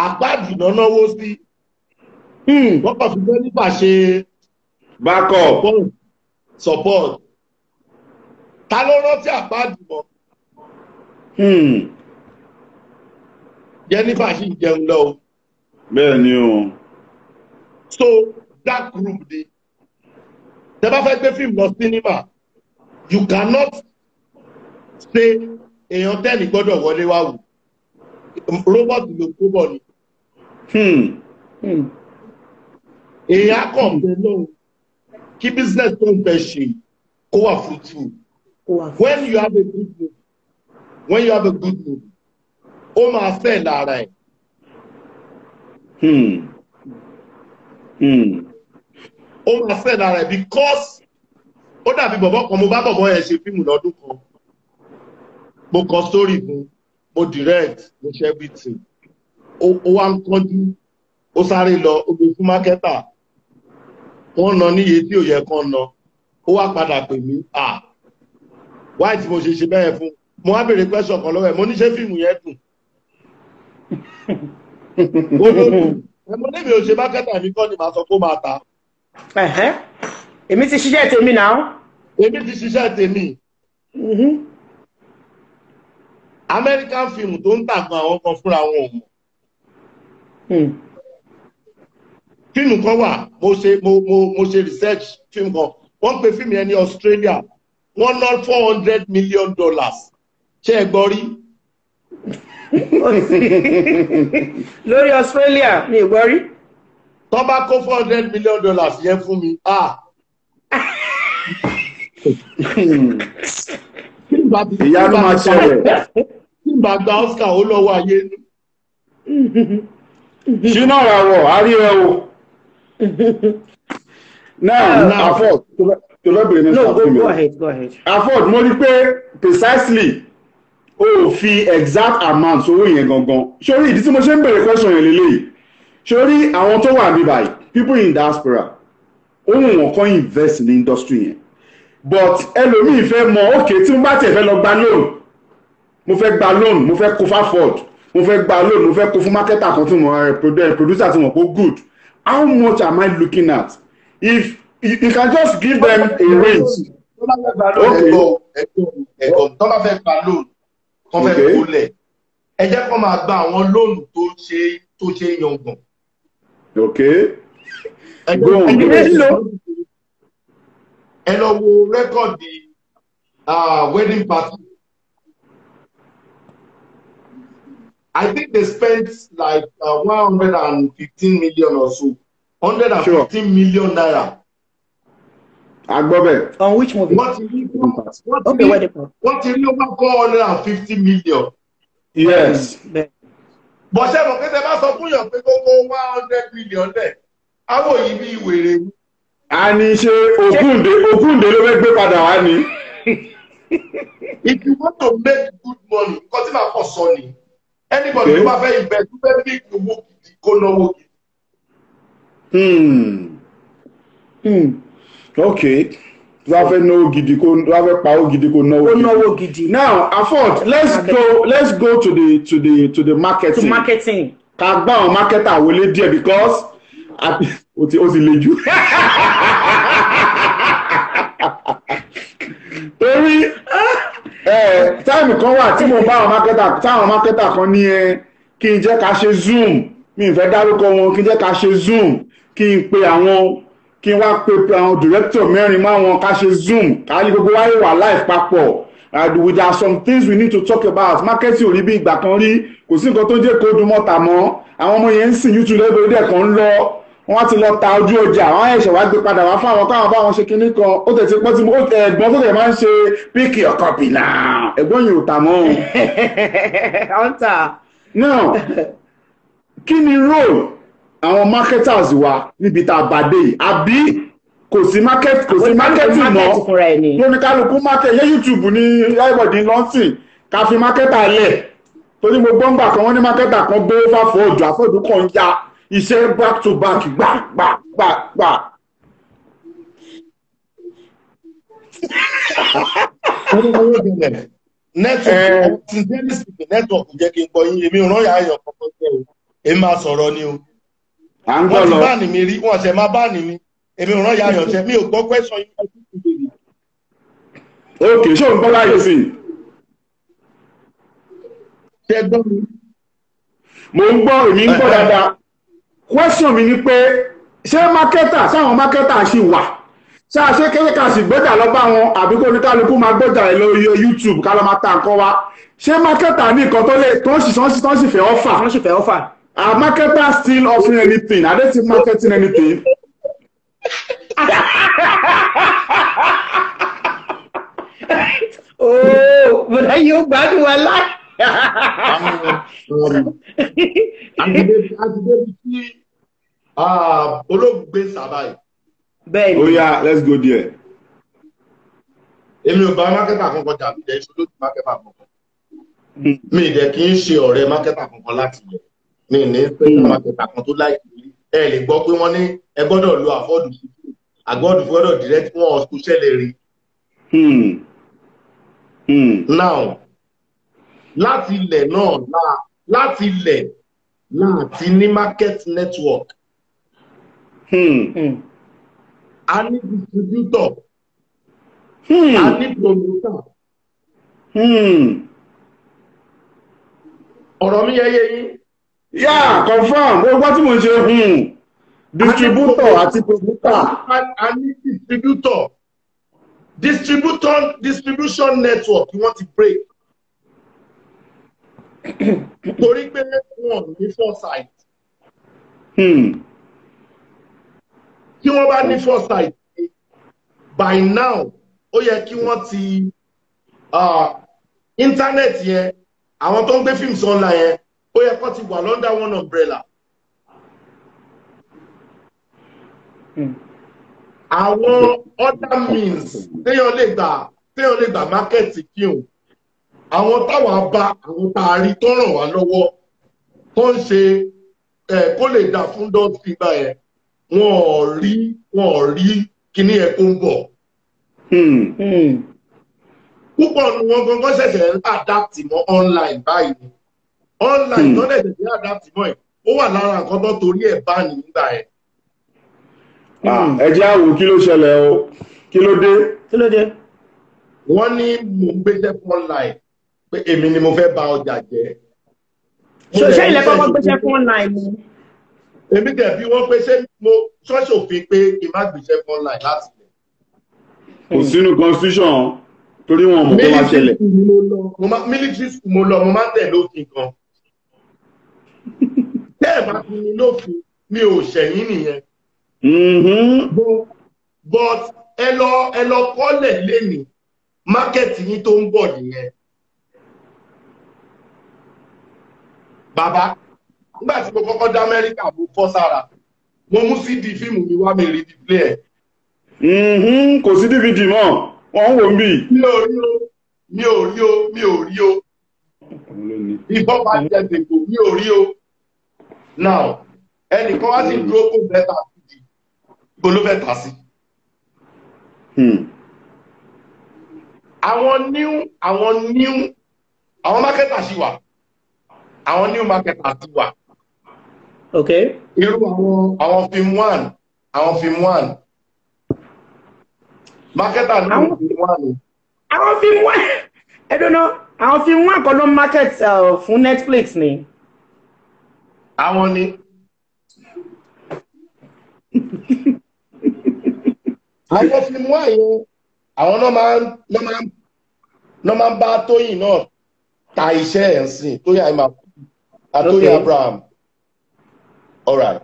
Àpáàdì náà náwó sí. Wọ́n kàn fi Jẹ́nífà ṣe backup support. Ta ló rántí Àpáàdì mọ́? Jẹ́nífà sì ń jẹun lọ o. Bẹ́ẹ̀ ni o. So that group dey. Tẹ́ bá fẹ́ gbé fíìmù lọ sinima, you cannot say èèyàn tẹ́ẹ̀nì gbọ́dọ̀ wọlé wá wò. Robot ló kó bọ̀ ni. Èèyàn á kàn bẹ lóhùn kí business tó ń fẹ́ ṣe Kó wà fruitful. When you have a good movie, when you have a good movie, ó máa fẹ́ lára ẹ̀. Ó máa fẹ́ lára ẹ̀ because ó dàbí bọ̀bọ̀ kan, mo bá bọ̀bọ̀ yẹn ṣe fíìmù lọ́dún kan. Mo kọ story fún, mo direct, mo ṣe everything. Ó wá ń kánjú, ó sáré lọ, ó gbé fún mákẹ́tà. Wọ́n ná níye tí ò yẹ kán ná. Ó wá padà pè mí, ah, why tí mo ṣe ṣe bẹ́ẹ̀ fún? Mo wá béèrè question kan lọ́wọ́ ẹ̀, mo ní ṣé fíìmù yẹn dùn? Ó ló dùn. Mo ní mi ò ṣe mákẹ́tà, mi kọ́ ni màá sọ pé ó máa ta. Èmi ti ṣiṣẹ́ tèmi náà. Èmi ti ṣiṣẹ́ tèmi. American film tó ń tà gan àwọn kan fúnra wọn ò mọ̀. Fíìmù kan wà, mo ṣe mo ṣe research fíìmù kan. Wọ́n pe fíìmù yẹn ní Australia. Wọ́n ná $400 million. Ṣé ẹ gbọ́ rí? Lórí Australia, mi ò gbọ́ rí. Tó bá kó $400 million yẹn fún mi, ah. Ìyá ló máa ṣẹlẹ̀. Tí n bá gba Oscar, ó lọ́wọ́ ayé nú. Ṣínà ràwọ̀, a rí ẹ o. Now, Afod, tó fẹ́ bèrè ní No, go ahead, go ahead. Afod, mo rí pé precisely o ò fi exact amount owó yẹn gangan. Sórí ìdí tí mo ṣe ń bèrè question yẹn lélẹ́yìí. Sórí àwọn tó wà ní báyìí, people in diaspora, ohun wọn kàn invest in the industry yẹn. But ẹlòmíì fẹ́ mọ̀, okay, tí mo bá tiẹ̀ fẹ́ lọ gba loan, mo fẹ́ gba loan, mo fẹ́ kó fáfọ́d, mo fẹ́ gba loan, mo fẹ́ kó fún marketer kan tí mo producer tí mo kó good. How much am I looking at? If you can just give them a range. Tó bá fẹ́ gba loan, ẹ̀gbọ́n, tó bá fẹ́ gba loan, tó fẹ́ kólẹ̀, ẹ jẹ́ kó máa gba àwọn loan tó ṣe yangàn. Okay. Go on. Ẹ lọ wo rẹ́kọ̀dì wedding party. I think they spent like 115 million or so. 115 million naira. Agbọ́bẹ̀. On which movie? Wọ́n ti rí over 450 million. Yes. Bọ̀ṣẹ́ mọ̀ pé tẹ bá sọ fún yàn pé kókó 100 million dẹ̀, áwọ̀ yìí bí wèrè ni. A ní ṣe Ògúndé ló fẹ́ gbé padà wá ni. If you want to make good money, nǹkan tí màá kọ̀ sọ ni, anybody tó bá fẹ́ invest tó fẹ́ make owó gidi kó náwó gidi. Okay. Tó bá fẹ́ náwó gidi kó tó bá fẹ́ pawó gidi kó náwó gidi. Now, Afod, let's go to the marketing. To marketing. Ká gbá àwọn marketer wọlé díẹ̀ because ó ti le jù. Torí táìmù kan wà tí mo bá àwọn marketer táwọn marketer kan ní ẹ kí n jẹ́ ká ṣe Zoom, mi ò fẹ́ dárúkọ wọn, kí n jẹ́ ká ṣe Zoom, kí n pe àwọn, kí n wá pe àwọn director mẹ́rin máwọn ká ṣe Zoom, ká ní gbogbo wáyé wà live papọ̀. There are some things we need to talk about. Marketing ò rí bí ìgbà kan rí, kò sí nǹkan tó ń jẹ́ kó dùn mọ́ta mọ́. Àwọn ọmọ yẹn ń sìn YouTube lẹ́gbẹ̀ẹ́ dẹ̀ kan ń lọ, wọ́n ti lọ ta ojú ọjà, wọ́n ẹ̀ṣẹ̀ wá gbé padà wá fáwọn káwọn bá wọn ṣe kinní kan. Ó tẹ̀ ti pọ́ tí ẹ̀gbọ́n tó tẹ̀ máa ń ṣe pick your copy now, ẹ̀gbọ́n yìí ò tà mọ́. Now, kí ni role àwọn marketers wa níbi tá a bá dé yìí? Àbí kò sí marketing mọ́, lóníkálukú market yẹ YouTube ní everybody lọ́sìn ká fi marketer lẹ̀. Torí mo gbọ́ ńgbà kan wọ́n ní marketer kan gbé fáfọ́ọ̀dù, àfọ́ọ̀dù kan ń ya iṣẹ́ back to back gbà gbà gbà gbà. Network, sincerely speaking, network kò jẹ́ kí n gbọ́ yín, èmi ò rán yàrá èèyàn kankan jẹ́ o, èmi máa sọ̀rọ̀ ni o. Wọ́n ti báàní mi rí, wọ́n ṣe máa báàní mi, èmi ò rán yàrá èèyàn jẹ́, mi ò gbọ́ question yín. Ok, ṣé o ń gbọ́ láyé sí i? Ṣé ẹ gbọ́ mi? Mo ń gbọ́, èmi ń gbọ́ dáadáa. Question mi ni pé ṣé marketer, ṣáwọn marketer ṣì wà? Ṣá ṣé kéré ká sì gbọ́jà lọ bá wọn àbí kó ní kálukú máa gbọ́jà ẹ̀ lórí YouTube ká lọ máa ta nǹkan wa? Ṣé marketer ní nǹkan tó lè tó sì tó sì fẹ́ offer? Tó sì fẹ́ offer. Are marketers still offering anything? Are they still marketing anything? Ooo, bọ̀dá yóò gbádùn wa láì. Àti débi tí olóògbé sábà yìí. Bẹ́ẹ̀ni. Ó yá, let's go there. Èmi ò bá mákẹ́tà kankan jà, mi dẹ̀ ṣe olóòtú mákẹ́tà kankan. Mi dẹ̀ kì í ṣe ọ̀rẹ́ mákẹ́tà kankan láti yẹ. Mi ní pé mákẹ́tà kan tó láìpẹ́ ẹ lè gbọ́ pé wọ́n ní ẹ gbọ́dọ̀ lo àfọ́dù sí àgbọ́dù gbọ́dọ̀ direct wọn kò ṣẹlẹ̀ rí. Now, láti ilẹ̀ náà láti ilẹ̀ láti ní market network. A ní distributor. A ní promoter. Ọ̀rọ̀ mi yẹ yé yín. Yeah, confirm. Ó gbọ́ tí mo ń ṣe. Distributor àti promoter. A ní distributor. Distribution network wọ́n ti break. Torí pé wọ́n ní foresight. Tí wọ́n bá ní foresight, by now, ó yẹ kí wọ́n ti internet yẹn, àwọn tó ń gbé films online yẹn, ó yẹ kó ti wà under one umbrella. Àwọn other means téèyàn lè gbà market film, àwọn táwa bá àwọn tá a rí tó ràn wá lọ́wọ́ tó ń ṣe kó lè dà fún dọ́ọ̀tì gbà yẹn, wọn ò rí kíní ẹ̀ tó ń bọ̀. Púpọ̀ nu wọn gangan ṣẹ̀ṣẹ̀ ń adapt mọ́ online báyìí. Online tó dẹ̀ ṣẹ̀ṣẹ̀ adapt mọ́ ẹ̀, ó wà lára nǹkan tó torí ẹ̀ bá nígbà ẹ̀. Ẹ jẹ́ àwò kí ló ṣẹlẹ̀ o, kí ló dé? Kí ló dé? Wọ́n ní mò ń gbéṣẹ́ fún online pé èmi ni mo fẹ́ bà ọjà jẹ́. Ṣé ilẹ̀ kọ́kọ́ gbéṣẹ́ fún online ni? Èmi dẹ̀ bí wọ́n pé ṣé mo ṣọ́ọ̀ṣì òfin pé kí n má gbéṣẹ́ fún online láti ilẹ̀. Kò sínú constitution torí wọn mọ̀ kó máa ṣẹlẹ̀. Military school mo lọ, mo máa ń tẹ̀lé òfin kan. Tẹ́ ẹ̀ bá fi mi lófin, mi ò ṣẹ̀yìn nìyẹn. But ẹ lọ kọ́lẹ̀ lénìí, mákẹ́tì yín tó ń bọ̀ nìyẹn. Bàbá, nígbà tí mo kọ́kọ́ dá Amẹ́ríkà, mo fọ́ sára. Mo mú CD fíìmù mi wá, mi rí display ẹ̀. Kò sí DVD mọ́, wọ́n ń wò ń bì. Mi ò rí o. Ìbọn bá jẹ dèkò, mi ò rí o. Now, ẹnìkan wá sí dúró kó bẹ́tà CD, kó ló fẹ́ tà sí. Àwọn new, àwọn marketer ṣì wà. Àwọn new marketer ti wà. Okay. Irú àwọn film one, àwọn film one. Marketer ní film one. Àwọn film one, I don't know, àwọn film one kọ́ ló market fún Netflix ni. Àwọn ni. Àwọn film one yẹn, àwọn náà máa ń bá Tóyìn náà ta iṣẹ́ ẹ̀ ń sìn, Tóyìn àìmọ̀ Tóyìn Abraham. All right.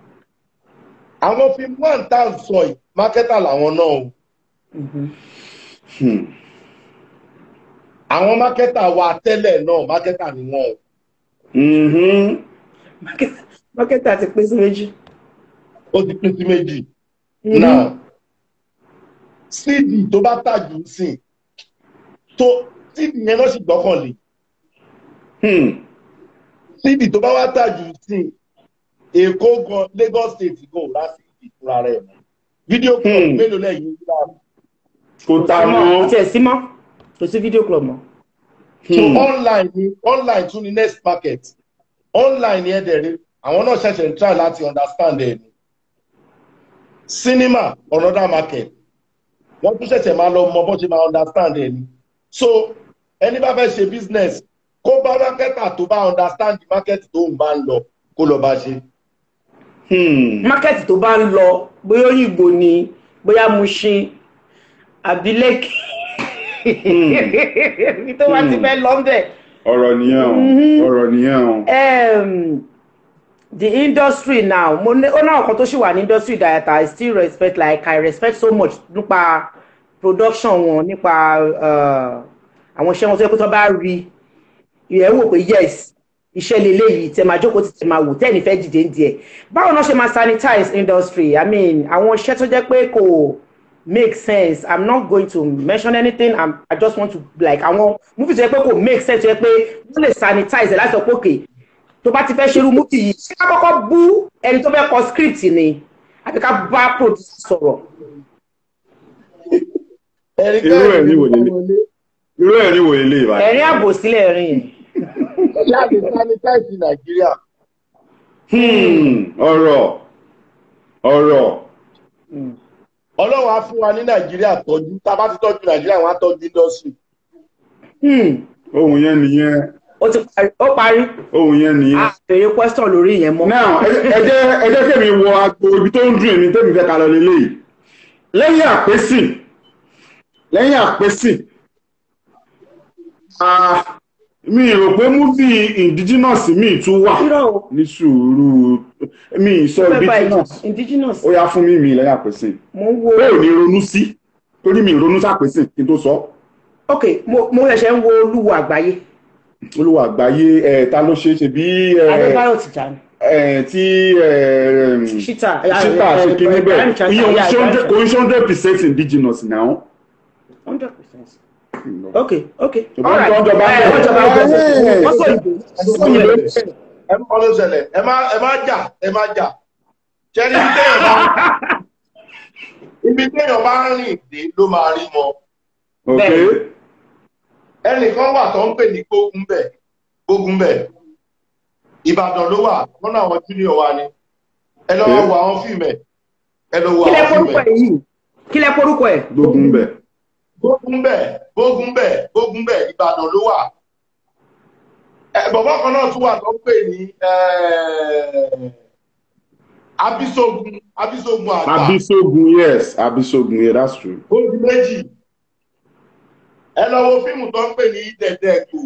Àwọn film one tá à ń sọ yìí, marketer làwọn náà o. Àwọn marketer wa tẹ́lẹ̀ náà, marketer ni wọ́n o. Marketer ti pín sí méjì. Ó ti pín sí méjì. Now, CD tó bá tà jù sí, tó CD yẹn náà sì gbọ́kànlé. CD tó bá wá tà jù sí, Èkó gan, Lagos State gan ò rà CD fúnra rẹ̀ mọ́. Fídíò club mélòó lẹ́yìn nígbà? Kò tà mọ́. Kò tiẹ̀ sí mọ́. Kò sí fídíò club mọ́. So online tún ni next market. Online yẹn dẹ̀ rí, àwọn náà ṣẹ̀ṣẹ̀ ń try láti understand ẹ̀ ni. Cinema, another market. Wọ́n tún ṣẹ̀ṣẹ̀ máa lọ mọ bó ṣe máa understand ẹ̀ ni. So ẹni bá fẹ́ ṣe business, kó bá marketer tó bá understand the market tó ń bá ń lọ, kó lọ bá ṣe. Market tó bá ń lọ, bóyá Òyìnbó ni, bóyá Mushin, àbí Lẹ́kì. Ibi tó bá ti fẹ́ lọ bẹ̀. Ọ̀rọ̀ nìyẹn o, ọ̀rọ̀ nìyẹn o. The industry now, mo ní ó náà kan tó ṣì wà ní industry that I still respect, like I respect so much nípa production wọn, nípa àwọn iṣẹ́ wọn tó yẹ kó tó bá rí ẹ wò pé yes, iṣẹ́ leléyìí tẹ máa jókòó tẹ máa wò tẹ́ni fẹ́ dìde ń díẹ̀. Báwo náà ṣe máa sanitize industry? I mean, àwọn iṣẹ́ tó jẹ́ pé kò make sense. I'm not going to mention anything. I just want to, like, àwọn movie tó jẹ́ pé kò make sense, tó jẹ́ pé wọ́n lè sanitize ẹ̀ láti sọ pé okay, tó bá ti fẹ́ ṣerú movie yìí, ṣé ká kọ́kọ́ bú ẹni tó fẹ́ kọ script ni àbí ká bá producer sọ̀rọ̀? Irú ẹ̀ ní wò lélẹ̀, irú ẹ̀ ní wò lélẹ̀ ìbáyìí. Ẹ̀rín àbòsílẹ̀ ẹ̀rín yẹn. Láti sanitize Nàìjíríà. Ọ̀rọ̀ ọ̀rọ̀. Ọlọ́run á fún wa ní Nàìjíríà tọ́jú. Tá a bá ti tọ́jú Nàìjíríà, wọ́n á tọ́jú industry. Ohun yẹn nìyẹn. Ó ti parí, ó parí. Ohun yẹn nìyẹn. A béèrè question lórí ìyẹn mọ́. Now, ẹ jẹ́ kémi wọ agbo ibi tó ń dùn èmi tẹ́mi fẹ́ ká lọ lélẹ́yìí. Lẹ́yìn àpèsì, lẹ́yìn àpèsì, mi rò pé movie indigenous mi tún wà. Irọ́ o. Ní sùúrù, mi sọ Fẹ́ bá indigenous. Indigenous. Ó yá, fún mi lẹ́yìn àpèsì. Mo ń wo. Pé ò ní ronú sí, torí mi ronú sàpèsì kí n tó sọ. Ok, mo ṣẹ̀ṣẹ̀ ń wo Olúwo Àgbáyé. Olúwa Àgbáyé ẹ, ta ló ṣe é ṣe bí ẹ? Adébáyọ̀ Tìjàní. Ẹ tí ẹ Ṣítà. Ṣítà ṣe kí níbẹ̀, ìyẹn kò ń ṣe 100% indigenous now. 100%. Ok. Ṣùgbọ́n All right. wọ́n jọba Ẹ, wọ́n jọba. Ẹ, Wọ́n sọ ìbò. Ẹ mọ́ ló ṣẹlẹ̀, ẹ má jà, ẹ má jà. Ṣé ní ibi téèyàn bá rìn dé ló máa rí mọ́. Ok. Ẹnìkan wà tó ń pè ní Gbógunbẹ̀, Gbógunbẹ̀. Ìbàdàn ló wà, lọ́nà àwọn junior wa ni. Ẹ lọ wo àwọn fíìmù ẹ̀. Ẹ lọ wo Kí lẹ àwọn fíìmù forúkọ ẹ̀. ẹ̀ yìí? Kí lẹ forúkọ ẹ̀? Gbógun bẹ̀. Gbógunbẹ̀, Gbógunbẹ̀, Gbógunbẹ̀, Ìbàdàn ló wà. Ẹ bọ̀bọ̀ kan náà tún wà tó ń pè ní Abisogun, Abisogun Àgbà. Abisogun, yes, Abisogun, yeah, that's true. Ó di méjì. Ẹ lọ wo fíìmù tó ń pè ní Dẹ̀dẹ̀ Ẹ̀gbò.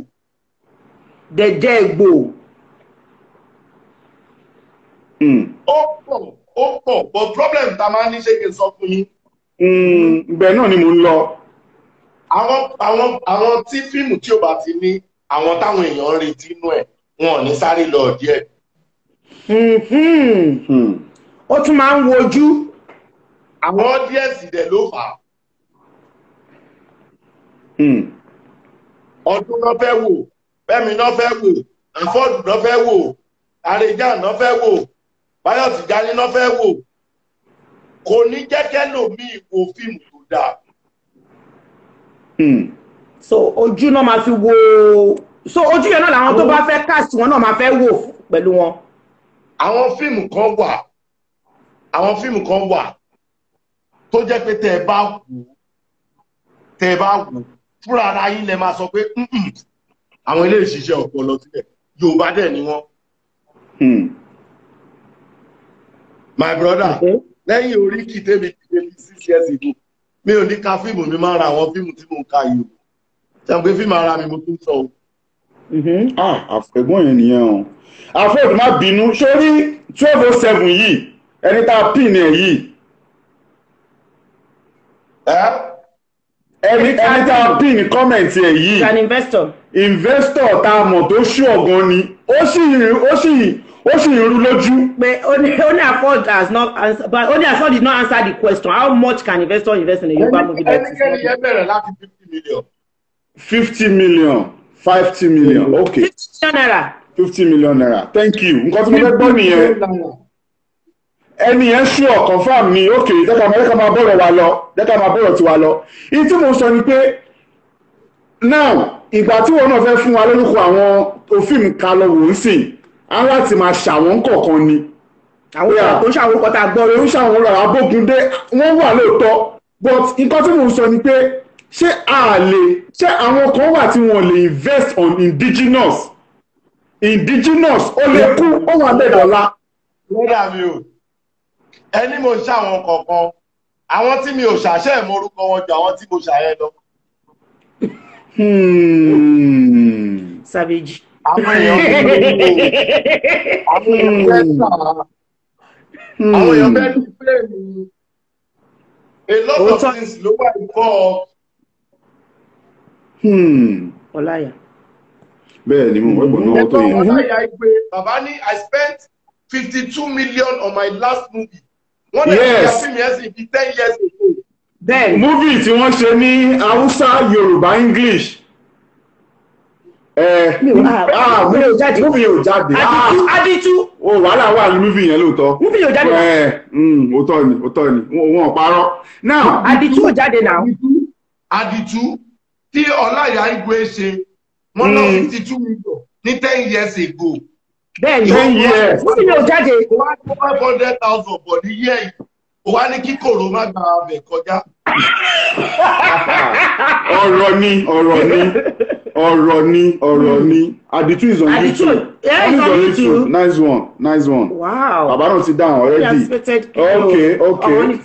Dẹ̀dẹ̀ Ẹ̀gbò. Ó pọ̀, ó pọ̀, but problem tá a máa ń ní, ṣé kí n sọ fún yín? Ibẹ̀ náà ni mò ń lọ. Àwọn tí fíìmù tí ò bá ti ní àwọn táwọn èèyàn ń retí inú ẹ̀, wọn ò ní sáré lọ díẹ̀. Ó tún máa ń wojú. Àwọn audience dẹ̀ ló fà á. Ọdún náà fẹ́ wò, Fẹ́mi náà fẹ́ wò, Àfọ́ọ̀dù náà fẹ́ wò, Àrèjà náà fẹ́ wò, Báyọ̀ Tìjání náà fẹ́ wò. Kò ní jẹ́ kẹ́lòmíì wo fíìmù tó dáa. So ojú náà máa fi wo, so ojú yẹn náà làwọn tó bá fẹ́ cast wọn náà máa fẹ́ wò pẹ̀lú wọn. Àwọn fíìmù kan wà, àwọn fíìmù kan wà tó jẹ́ pé tẹ́ ẹ bá wò ó, tẹ́ ẹ bá wò ó fúnra ara yín lẹ máa sọ pé "Mm-mm, àwọn ilé ìṣiṣẹ́ ọpọlọ sílẹ̀, Yorùbá dẹ̀ ni wọ́n." My brother, lẹ́yìn Oríkì tèmi ti ṣe bí 6 years ago, mi ò ní ka fíìmù, mi máa ń ra àwọn fíìmù tí mò ń ka yìí o. Ṣe pé fíìmù ara mi mo tún sọ o. Ah, ẹ̀gbọ́n yẹn nìyẹn o. Àfọ́ọ̀dù, má bínú sórí 12:07 yìí, ẹni tá a pin ẹ̀ yìí. Ẹ́ Ẹni tá a pin comment ẹ̀ yìí. Is an investor. Investor tá a mọ̀ tó ṣú ọ̀gan ni, ó sì ń rú lójú. Pé ó ní Afford has not answer, but ó ní Afford did not answer the question: how much can investor invest in a Yoruba movie that is Ẹnikẹ́ni yẹn bẹ̀rẹ̀ láti 50 million. 50 million, 50 million, okay. ₦50 million. ₦50 million, thank you. Nǹkan tí mo fẹ́ gbọ́ nìyẹn. Ẹni yẹn sure, confirm ni. Ok, jẹ́ ká máa bọ̀rọ̀ wa lọ, jẹ́ ká máa bọ̀rọ̀ tiwa lọ. Ìyí tí mo sọ ni pé now, ìgbà tí wọn náà fẹ́ fún wa lórúkọ àwọn òfin ká lọ wò ó sìn, á láti máa ṣàwọn kọ̀ọ̀kan ni. Àwọn ọ̀rọ̀ tó ń ṣàwọn orúkọ tá a gbọ́ Ọ̀rọ̀ ń ṣàwọn ọ̀rọ̀ Abógundé, wọ́n wà lóòótọ́, but nǹkan tí mo sọ ni pé ṣé a lè ṣé àwọn kan wà tí wọ́n lè invest on indigenous? Indigenous ó lè kú, ó wà bẹ́ẹ̀ dọ́là. Lọ́dà mi ò ẹni mo ń ṣàwọn kọ̀ọ̀kan, àwọn tí mi ò ṣàṣẹ mọ orúkọ wọn ju àwọn tí mo ṣàyẹn lọ. Savage. Àwọn èèyàn fẹ́ ní fíìmù A lot of things ló wà involved. Ọláyà. Bẹ́ẹ̀ ni mo mọ̀ pé náwó tó yẹn. Ọláyà Igwe, bàbá ní I spent 52 million on my last movie. Wọ́n lè fi àfihàn yẹn sí ibi 10 years ago. Bẹ́ẹ̀ni. Movie tí wọ́n ṣe ní Hausa, Yorùbá, English. Movie ò jáde. Movie ò jáde. Aditu. O wàhálà wà ní movie yẹn lóòótọ́. Movie ò jáde. Òótọ́ ni, òótọ́ ni, wọn ò parọ́. Now. Aditu ò jáde now. Aditu tí Ọláyà Igwe ṣe wọ́n ná 52 million ní 10 years ago. Bẹ́ẹ̀ni. 10 years. Movie ò jáde. Ó wá ní 500,000 bọ̀ ní yẹ́ yìí. Ó wá ní kí kòró má gba abẹ kọjá. Ọ̀rọ̀ ni, ọ̀rọ̀ ni, ọ̀rọ̀ ni, ọ̀rọ̀ ni. Aditu is on YouTube. Yeah, it's on YouTube. Nice one, nice one. Wow. Bàbá náà ti dáhùn already. Okay, okay.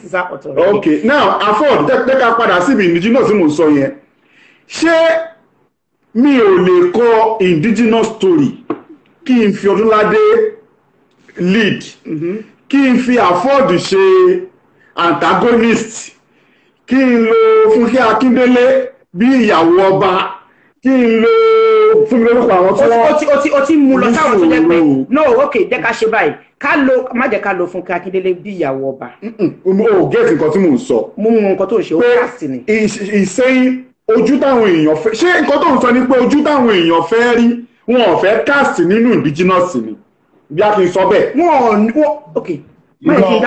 Okay. Now, Afod, jẹ́ ká padà síbi indigenous tí mò ń sọ yẹn. Ṣé mi ò lè kọ indigenous story kí n fi Ọdúnládé lead, kí n fi Afod ṣe antagonist, kí n lo Fúnkẹ́ Akíndélé bí ìyàwó ọba, kí n lo fún mi lórúkọ àwọn tí wọ́n. O ti mú lọ sáwọn tó jẹ́ pé no, ok, jẹ́ ká ṣe báyìí, ká lo má jẹ́ ká lo Fúnkẹ́ Akíndélé bí ìyàwó ọba. O get nǹkan tí mò ń sọ. Mo mú nǹkan tó ń ṣe, ó cast ni. Ìsẹ́yìn ojú táwọn èèyàn fẹ́, ṣé nǹkan tó ń sọ ni pé ojú táwọn èèyàn fẹ́ rí wọn ò fẹ́ cast nínú indigenous ni, bí a kì í sọ bẹ́ẹ̀. Wọ́n ok. Irọ́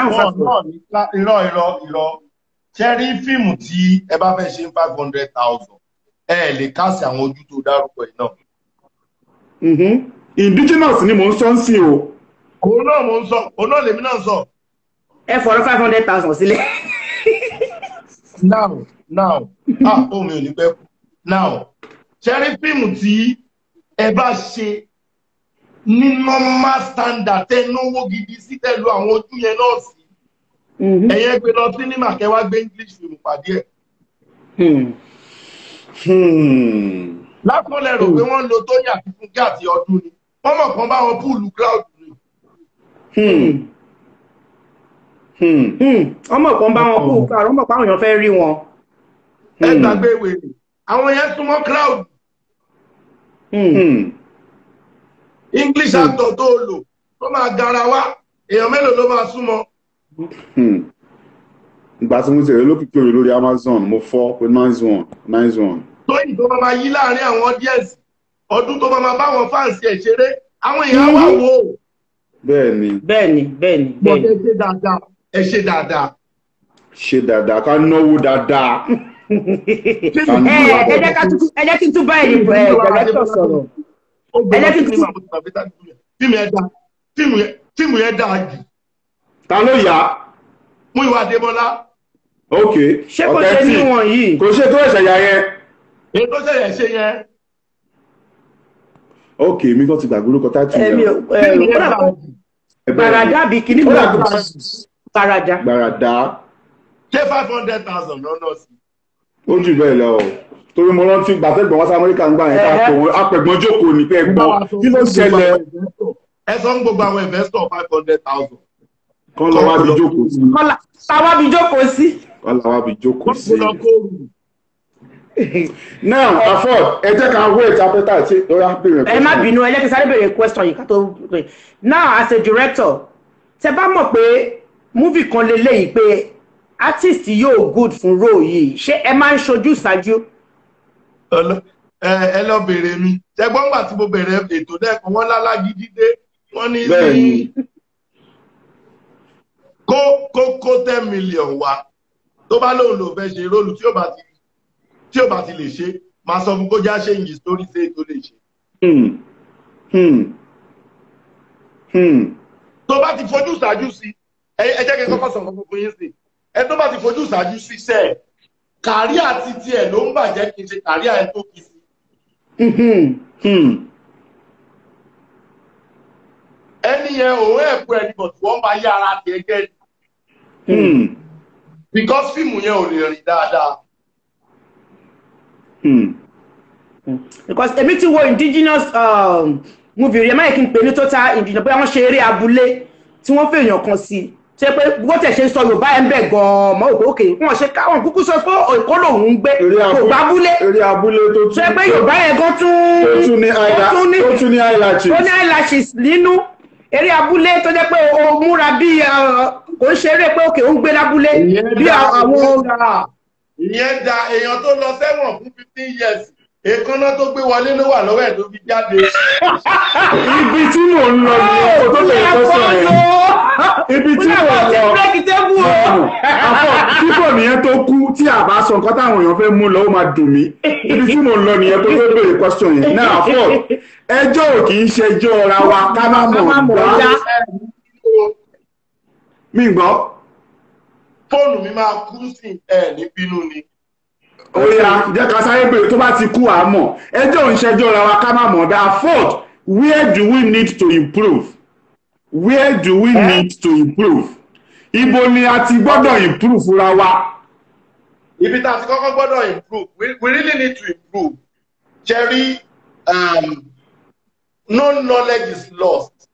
irọ́ irọ́, ṣe rí fíìmù tí ẹ bá fẹ́ ṣe 500,000 ẹ lè kásì àwọn ojú tó dárúkọ yìí náà. Indigenous ni mò ń sọ ń sìn o. Òun náà mò ń sọ, òun náà lèmi náà sọ. Ẹ fọ̀rọ̀ 500,000 sílẹ̀. Now now ah ó mi ò ní pẹ́ kú. Now ṣe rí fíìmù tí ẹ bá ṣe ní normal standard tẹ náwó gidi sí tẹ̀lú àwọn ojú yẹn náà sí. Ẹ̀yẹ́ gbé lọ sínímà kẹwàá gbé English film pàdé ẹ̀. Lásán lẹ rò pé wọ́n ń lo Tóyìn àti Fúnkẹ́ àti Ọdún ni, wọ́n mọ̀ kán bá wọn púùlù crowd ni. Wọ́n mọ̀ kán bá wọn púùlù crowd, wọ́n mọ̀ pé àwọn èèyàn fẹ́ rí wọn. Ẹ gbàgbé wèrè, àwọn yẹn súnmọ́ crowd. English actor tó lò tó máa gara wá, èèyàn mélòó ló máa súnmọ́? Ìgbà tí mo ti rí lókìkí orí lórí Amazon, mo fọ́ pé nice one, nice one. Tóyìn tó máa yí láàrin àwọn audience, ọdún tó máa bá àwọn fáǹsì ẹ̀ ṣeré, àwọn èèyàn wá wò ó. Bẹ́ẹ̀ni. Bẹ́ẹ̀ni, bẹ́ẹ̀ni, bẹ́ẹ̀ni. Ẹ ṣe dáadáa, ẹ ṣe dáadáa. Ṣe dáadáa, ká náwó dáadáa. Ẹ jẹ́ kí n tún bá ẹ̀yin director sọ̀rọ̀. Ẹ jẹ́ kí n tún. Fíìmù yẹn dáa jù. Ta ló yá? Múyìwá Adémọ́lá. Ok. Ṣé kò ṣe níwọ̀n yìí? Kò ṣe tó ẹ̀ṣẹ̀ yà yẹn. Èyí tó ṣẹ̀yẹ̀ ṣe yẹn. Ok, mi kàn ti gbàgbé orúkọ táìtù yẹn. Gbàràdà bí kìíní kan. Gbàràdà. Gbàràdà. Ṣé 500,000 lọ́nà sí? Ó jù bẹ́ẹ̀ lọ o. Torí mo rántí gbàtẹ́gbọ̀n wá sí Amẹ́ríkà ń gbà yẹn ká tó wọn. Apẹ̀gbọ́n jókòó ní pé ẹ̀gbọ́n kí ló ṣẹlẹ̀? Ẹ sọ ń gbogbo àwọn investor 500,000. Kọ́ lọ wá bí jókòó sí. Kọ́lá wá bí jókòó sí. Kọ́lá wá bí jókòó sí. Now, Afod, ẹ jẹ́ ká wait appetite ṣe lọ́yà bèrè. Ẹ má bínú, ẹ jẹ́ kí sáré bèrè question yìí ká tó. Now, as a director, tẹ bá mọ̀ pé movie kan leléyìí pé artist yóò good fún role yìí, ṣé ẹ máa ń ṣojú ṣáájú? Ẹ lọ bèrè mi. Ṣẹ́gbọ́n gbà tí mo bẹ̀rẹ̀ ètò lẹ́ẹ̀kan, wọ́n lálágídí dé, wọ́n ní sí kó 10 million wá tó bá lóun ló fẹ́ ṣe róòlù tí ó bá ti lè ṣe, máa sọ fún kó já ṣe yìí sórí ṣe tó lè ṣe. Tó bá ti fojú ṣáájú sí, ẹ jẹ́ kí n kọ́kọ́ sọ nǹkan fún yín sí, ẹ tó bá ti fojú ṣáájú sí sẹ́ ẹ̀, kàríà ti tiẹ̀ ló ń bàjẹ́ kí n ṣe kàríà ẹ tó kì í sí. Ẹni yẹn òun ẹ̀kú ẹni bọ̀ tí wọ́n bá yá ara tiẹ̀ jẹ́ ni. Because fíìmù yẹn ò lè rìn dáadáa. Because èmi ti wo indigenous movie rí, ẹ má yẹ kí n pè ní total indigenous, bóyá wọ́n ṣe eré abúlé tí wọ́n fẹ́ èèyàn kan sí Ṣe pé bó tẹ̀ ṣe sọ Yorùbá ẹ̀ ń bẹ̀ gan-an mọ́ òkè òkè wọn ṣe káwọn kúkú sọ pé Èkó lòun ń gbé, kò gbá abúlé. Eré abúlé tó tún Ṣe pé Yorùbá yẹn gan tún ó tún ní eyelashes. Ó ní eyelashes nínú eré abúlé tó jẹ́ pé o múra bí kò ń ṣeré pé òkè ó ń gbé lábúlé bí àwọn. Ìyẹn da èèyàn tó lọ sẹ́wọ̀n fún 15 years, èékánná tó gbé wọlé ló wà lọ́wọ́ ẹ̀ tó fi jáde. Ibi tí mò ń lọ nìyẹn, kò tó lè tó sọ yẹn. Ibi tí mò ń lọ àfọ kíkọ nìyẹn tó kú tí a bá sọ nǹkan táwọn èèyàn fẹ́ mú lọ, ó máa dùn mí. Ibi tí mò ń lọ nìyẹn tó fẹ́ béèrè question yẹn. Náà àfọ ẹjọ́ ò kì í ṣẹjọ́ ra wa ká má mọ̀ dá. Mi gbọ́. Fóònù mi máa kú sí ẹ̀ ní bínú ni. Ó yá, jẹ́ ká sáré béèrè tó bá ti kú àmọ́ ẹjọ́ ò ń ṣẹjọ́ ra wa ká má mọ̀ dá. Fourth, where do we need to improve? Where do we need to improve? Ibo ni a ti gbọ́dọ̀ improve fúnra wa? Ibi tá a ti kọ́kọ́ gbọ́dọ̀ improve, we really need to improve. Jerry, no knowledge is lost.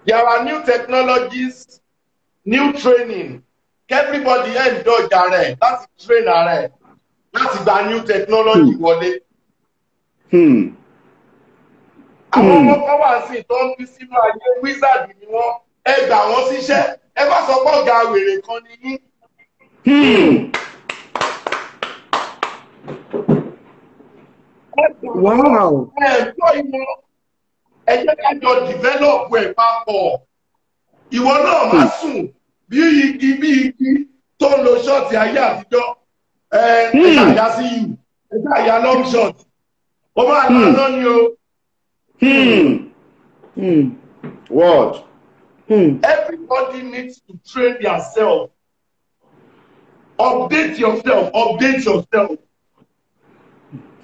There are new technologies, new training. Everybody enjoy ara ẹ̀ láti train ara ẹ̀ láti gba new technology wọlé. Àwọn ọmọ kan wà sí tó ń bí sínú ayé, wizard ni wọ́n, ẹ gbà wọ́n síṣẹ́, ẹ bá sọ pé ọ̀gá wèrè kan ni yín. Wow. Ẹ gbọ́ ìmọ̀, ẹ jẹ́ ká jọ develop ẹ̀ papọ̀. Ìwọ náà má sùn bí igi tó ń lo ṣọ́ọ̀tì ayé àtijọ́. Ẹ ṣàyà sí yìí, ẹ ṣàyà long shot. Ó máa lọ ní o. What? Everybody needs to train themselves. Update yourself. Update yourself.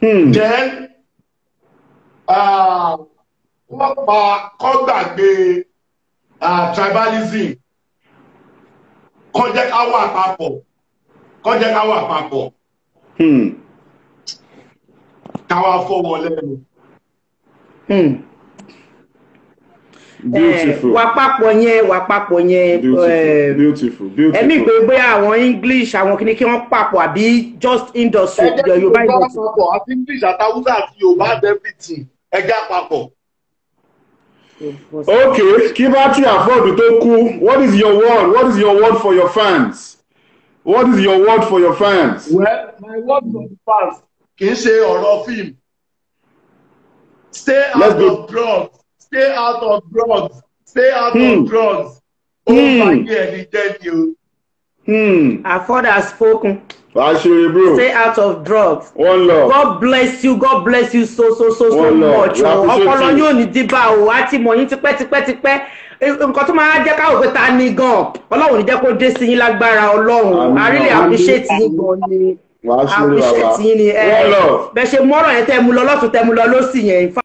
Then, wọ́n pa kọ́ gbàgbé tribalism. Kó jẹ́ ká wà papọ̀. Kó jẹ́ ká wà papọ̀. Ká wá fọwọ́ lẹ́nu. Beautiful. Wà papọ̀ yẹn, wà papọ̀ yẹn. Beautiful, beautiful. Ẹ̀mí pé bóyá àwọn English, àwọn kìíní kí wọ́n papọ̀ àbí just industry, Yorùbá industry. Àti English àtàwùsà àti Yorùbá everything, ẹja papọ̀. Okay, kí bá tí àfọ́ọ̀dù tó kú, what is your word? What is your word for your fans? What is your word for your fans? Well, my word for the fans kì í ṣe ọ̀rọ̀ fíìmù. Stay out of drugs. Stay out of drugs. Stay out of drugs. Oh my God, thank you. Afod has spoken. Bro. Stay out of drugs. One love. God bless you. God bless you so so so so much. Ọpọlọ yóò ní dìbà o. Àti mọ̀ yín tipẹ́ tipẹ́ tipẹ́. Nǹkan tó máa jẹ́ káwọ́ pé ta ni gan. Ọlọ́run ní jẹ́ kó dé sí yín lágbára Ọlọ́run. I really appreciate yín gan ni. Appreciate yín ni. Bẹ́ẹ̀ ṣe mọ́rọ̀ yẹn tẹ́ mu lọ lọ́tún tẹ́ mu lọ lọ́sì yẹn. In fact,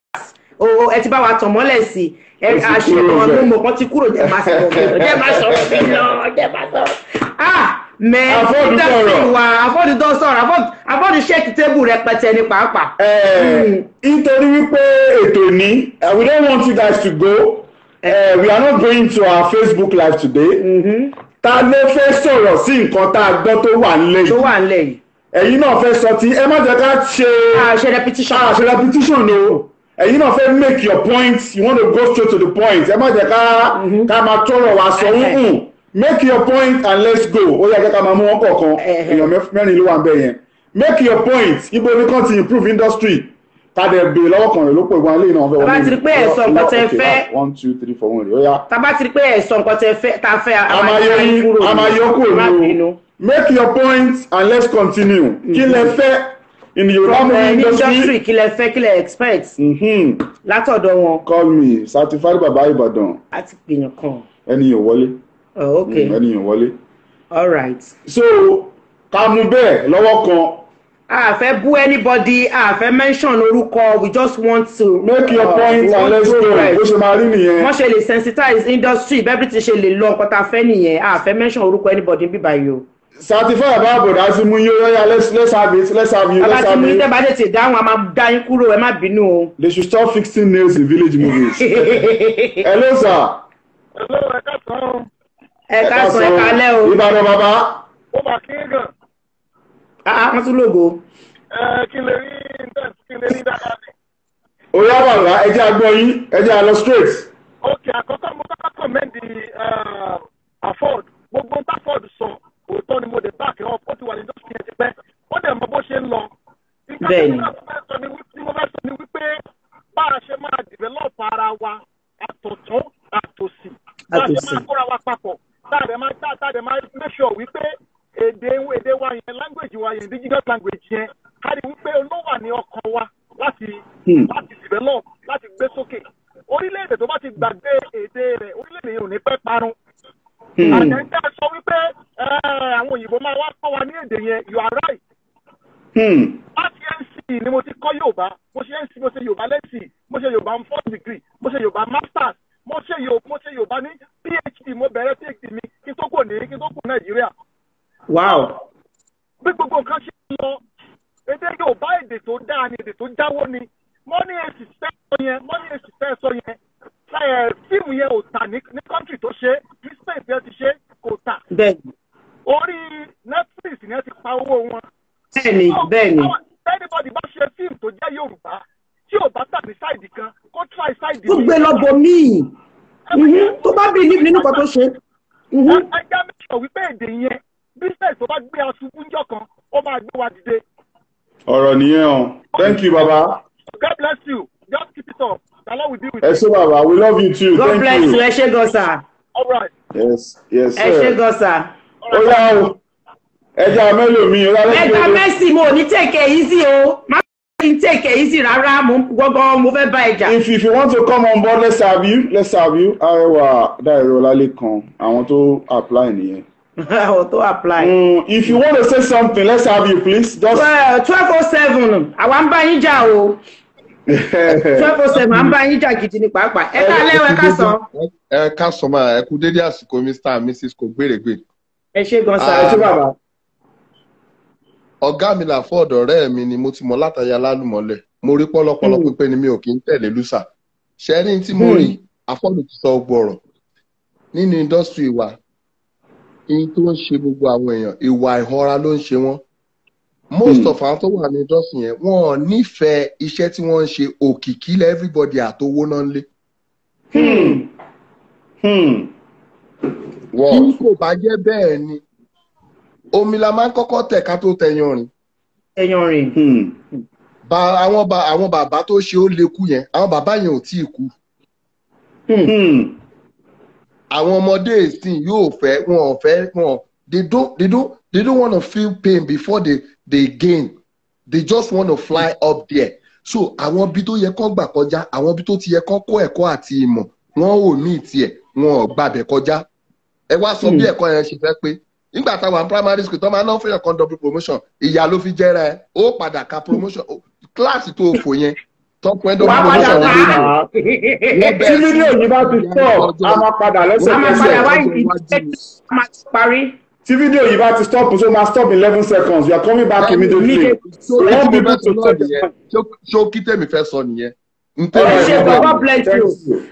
ẹ ti bá wa tàn mọ́lẹ̀ sí i. Àṣẹ kan ló mọ̀ kan ti kúrò jẹ́ máa sọ̀rọ̀ jẹ́ máa sọ̀rọ̀ bí lọ jẹ́ máa sọ̀rọ̀. Mẹ́ Afọ́dù tó sọ̀rọ̀, Afọ́dù ṣẹ́ẹ̀kì tébù rẹpẹtẹ ní pàápàá. Nítorí wípé ètò ní, we don't want you guys to go. We are not going to our Facebook live today. Ta ló fẹ́ sọ̀rọ̀ sí nǹkan tá a gbọ́ tó wà nílẹ̀ yìí? Tó wà nílẹ̀ yìí. Ẹ̀yin náà fẹ́ sọ tí ẹ má jẹ́ ká ṣe. Ṣe repetition. Ṣe repetition o. Ẹ̀yin náà fẹ́ make your point, you want to go straight to the point. Ẹ má jẹ́ ká máa tọrọ wa sọ nǹkan. Make your point and let's go. Ó yá, jẹ́ ká máa mú wọn kọ̀ọ̀kan. Èèyàn mẹ́rin ló wà ń bẹ̀ yẹn. Make your point. Ibo ni kàn ti improve industry. Tàdé béèrè lọ́wọ́ kan rẹ̀ ló pè wọ́n ilé ìnáwó fẹ́ wọlé. Tá bá ti rí pé ẹ̀sọ́ nǹkan tẹ fẹ́. 1 2 3 4 1 rè ó yá. Tá bá ti rí pé ẹ̀sọ́ nǹkan tẹ fẹ́ tá fẹ́. A máa yọ kúrò ní o. Make your point and let's continue. Kí lẹ fẹ́ in the Yorùbá movie industry? Kí lẹ fẹ́, kí lẹ expect? Látọ̀dọ̀ wọn. Call me Certified Baba Ibadan. A ti pèèyàn kan. Ẹni yóò wọlé. Oh, okay. Ẹni yóò wọlé. All right. So ká mú bẹ́ẹ̀ lọ́wọ́ kan. A fẹ́ bú anybody, a fẹ́ mention orúkọ, we just want to make your point and let's go. Bó ṣe máa rí nìyẹn. Wọ́n ṣe lè sensitize industry, bẹ́ẹ̀ bí ti ṣe lè lọ nǹkan tá a fẹ́ nìyẹn. A fẹ́ mention orúkọ anybody bíbá yìí o. Certified Baba Ibadan ti mú yín ó yá, let's have it, let's have you, let's have you. Bàbá tí mú yín tẹ́ bá tètè dáhùn, a máa dá yín kúrò, ẹ má bínú o. They should stop fixing nails in village movies. Hello sir. Hello, ẹ káàsán. Ẹ káàsán, ẹ káalẹ́ o. Ìbàdàn bàbá. Ó mà kí n gàn. Ah, wọ́n tún lógo. Ẹ kí n lè rí kí n lè rí dáadáa ni. Ó yá bàbá, ẹ jẹ́ àgbọ̀ yín, ẹ jẹ́ àlọ straight. Ok, àkọ́kọ́ mo kọ́kọ́ commend Afod. Gbogbo Afod sọ, òótọ́ ni mo dé back up, ó ti wà ní industry yẹn ti pẹ́. Ó dẹ̀ mọ bó ṣe ń lọ. Bẹ́ẹ̀ni. Nǹkan tí mo fẹ́ sọ ni wípé bá a ṣe máa develop ara wa àtọ̀tún àtòsì. Bá a ṣe máa kóra wa papọ̀. Tá a dẹ̀ máa make sure wípé èdè wa yẹn, language wa yẹn, indigenous language yẹn, ká rí wípé ló wà ní ọkàn wa láti develop, láti gbé sókè. Orílẹ̀-èdè tó bá ti gbàgbé èdè rẹ̀, orílẹ̀-èdè yẹn ò ní pẹ́ parun. Àtẹ̀ńtẹ́ sọ wípé àwọn òyìnbó máa wá kọ́ wa ní èdè yẹn, you are right. Láti NC ni mo ti kọ́ Yorùbá, mo ṣe NC, mo ṣe Yorùbá lẹ́sìn, mo ṣe Yorùbá fourth degree, mo ṣe Yorùbá masters, mo ṣe Yorùbá ní PhD, mo bẹ̀rẹ̀ PhD mi kí n tó kò Nàìjíríà. Wow. Bí gbogbo nǹkan ṣe ń lọ, èdè Yorùbá èdè tó dáa ni, èdè tó jáwó ni. Money èsì tẹ́ sọ yẹn, fíìmù yẹn ò tà ní country tó ṣe, ní Spain yẹn ti ṣe, kò tà. Bẹ́ẹ̀ni. Orí Netflix ni ẹ ti pa owó wọn. Bẹ́ẹ̀ni, bẹ́ẹ̀ni. Anybody bá ṣe fíìmù tó jẹ́ Yorùbá tí ò bá tà ní sáìdì kan, kó try sáìdì. Tó gbé lọ́bọ̀ míì, tó bá believe nínú kan tó ṣe. Ẹ jẹ́ mi sọ wípé èdè yẹn, business tó bá gbé aṣubú ńjọ́ kan, ó máa gbé wa dìde. Ọ̀rọ̀ nìyẹn o. Thank you, Baba. God bless you. Just keep it up. The Lord will be with you. Ẹ ṣé bàbá, we love you too. God bless you. Ẹ ṣé gan sir. All right. Yes, yes sir. Ẹ ṣé gan sir. Ó yá o. Ẹja mélòó mi. Ẹja Mercy, mo ò ní take it easy o. Má kí n take it easy rárá, mo gbọ́gbọ́ mo fẹ́ bá ẹja. If you want to come on board, let's have you. Let's have you. Arẹwà Dáìró Ọlálékan, àwọn tó apply nìyẹn. Àwọn tó apply. If you want to say something, let's have you, please. Just 12:07, àwa ń bá yín jà o. 12:07, à ń bá yín jà gidi ní pàápàá. Ẹ káalẹ́ o, ẹ káàsán. Ẹ káàsán máa, ẹ kú dédé àsìkò Mr. and Mrs. Kògbérègbè. Ẹ ṣé gan sir. Ẹ ṣé bàbá. Ọ̀gá mi là fún ọ̀dọ̀ ọ̀rẹ́ mi ni mo ti mọ̀ látàyà lálùmọ́lẹ̀. Mo rí pọ́lọ́pọ́lọ́ pípé ni mi ò kí ń tẹ̀lé lùsà. Ṣẹ́rí tí mo rí Afọ́dù ti sọ gbọ̀rọ̀ nínú indọ́sítírì wa. Ihun tó ń ṣe gbogbo àwọn èèyàn, ìwà ìhọra ló ń ṣe wọ́n. Most of àwọn tó wà ní indọ́sítírì yẹn, wọ́n ò nífẹ̀ẹ́ iṣẹ́ tí wọ́n ń ṣe, òkìkí lẹ́ everybody àtowó náà ń lé. Bí kò bá jẹ́ bẹ́ẹ̀ ni, omi la máa ń kọ́kọ́ tẹ̀ ká tó tẹyan rìn. Tẹyan rìn. Àwọn bàbá tó ṣe ó lè kú yẹn, àwọn bàbá yẹn ò tíì kú. Àwọn ọmọdé ìsìn yóò fẹ́, wọn ò fẹ́, wọn they don't want to feel pain before they gain. They just want to fly up there. So àwọn ibi tó yẹ kán gbà kọjá, àwọn ibi tó ti yẹ kán kó ẹ̀kọ́ àti ìmọ̀, wọn ò ní tiẹ̀, wọn ò gbàbẹ̀ kọjá. Ẹ wá sọ bí ẹ̀kọ́ yẹn ṣe fẹ́ pé. Nígbà táwọn primary school tó máa ná fẹ́yàn kan double promotion, ìyá ló fi jẹ́ra ẹ, ó padà ka promotion, kíláàsì tó fò yẹn, tó fún ẹ double promotion lórí. Tí fídíò yìí bá ti stop, a máa padà lẹ́sẹ̀kẹsẹ̀. Tí fídíò yìí bá ti stop, so máa stop in 11 seconds, you are coming back immediately. Ṣó kí tèmi fẹ́ sọ nìyẹn. Ẹ ṣé, God bless you.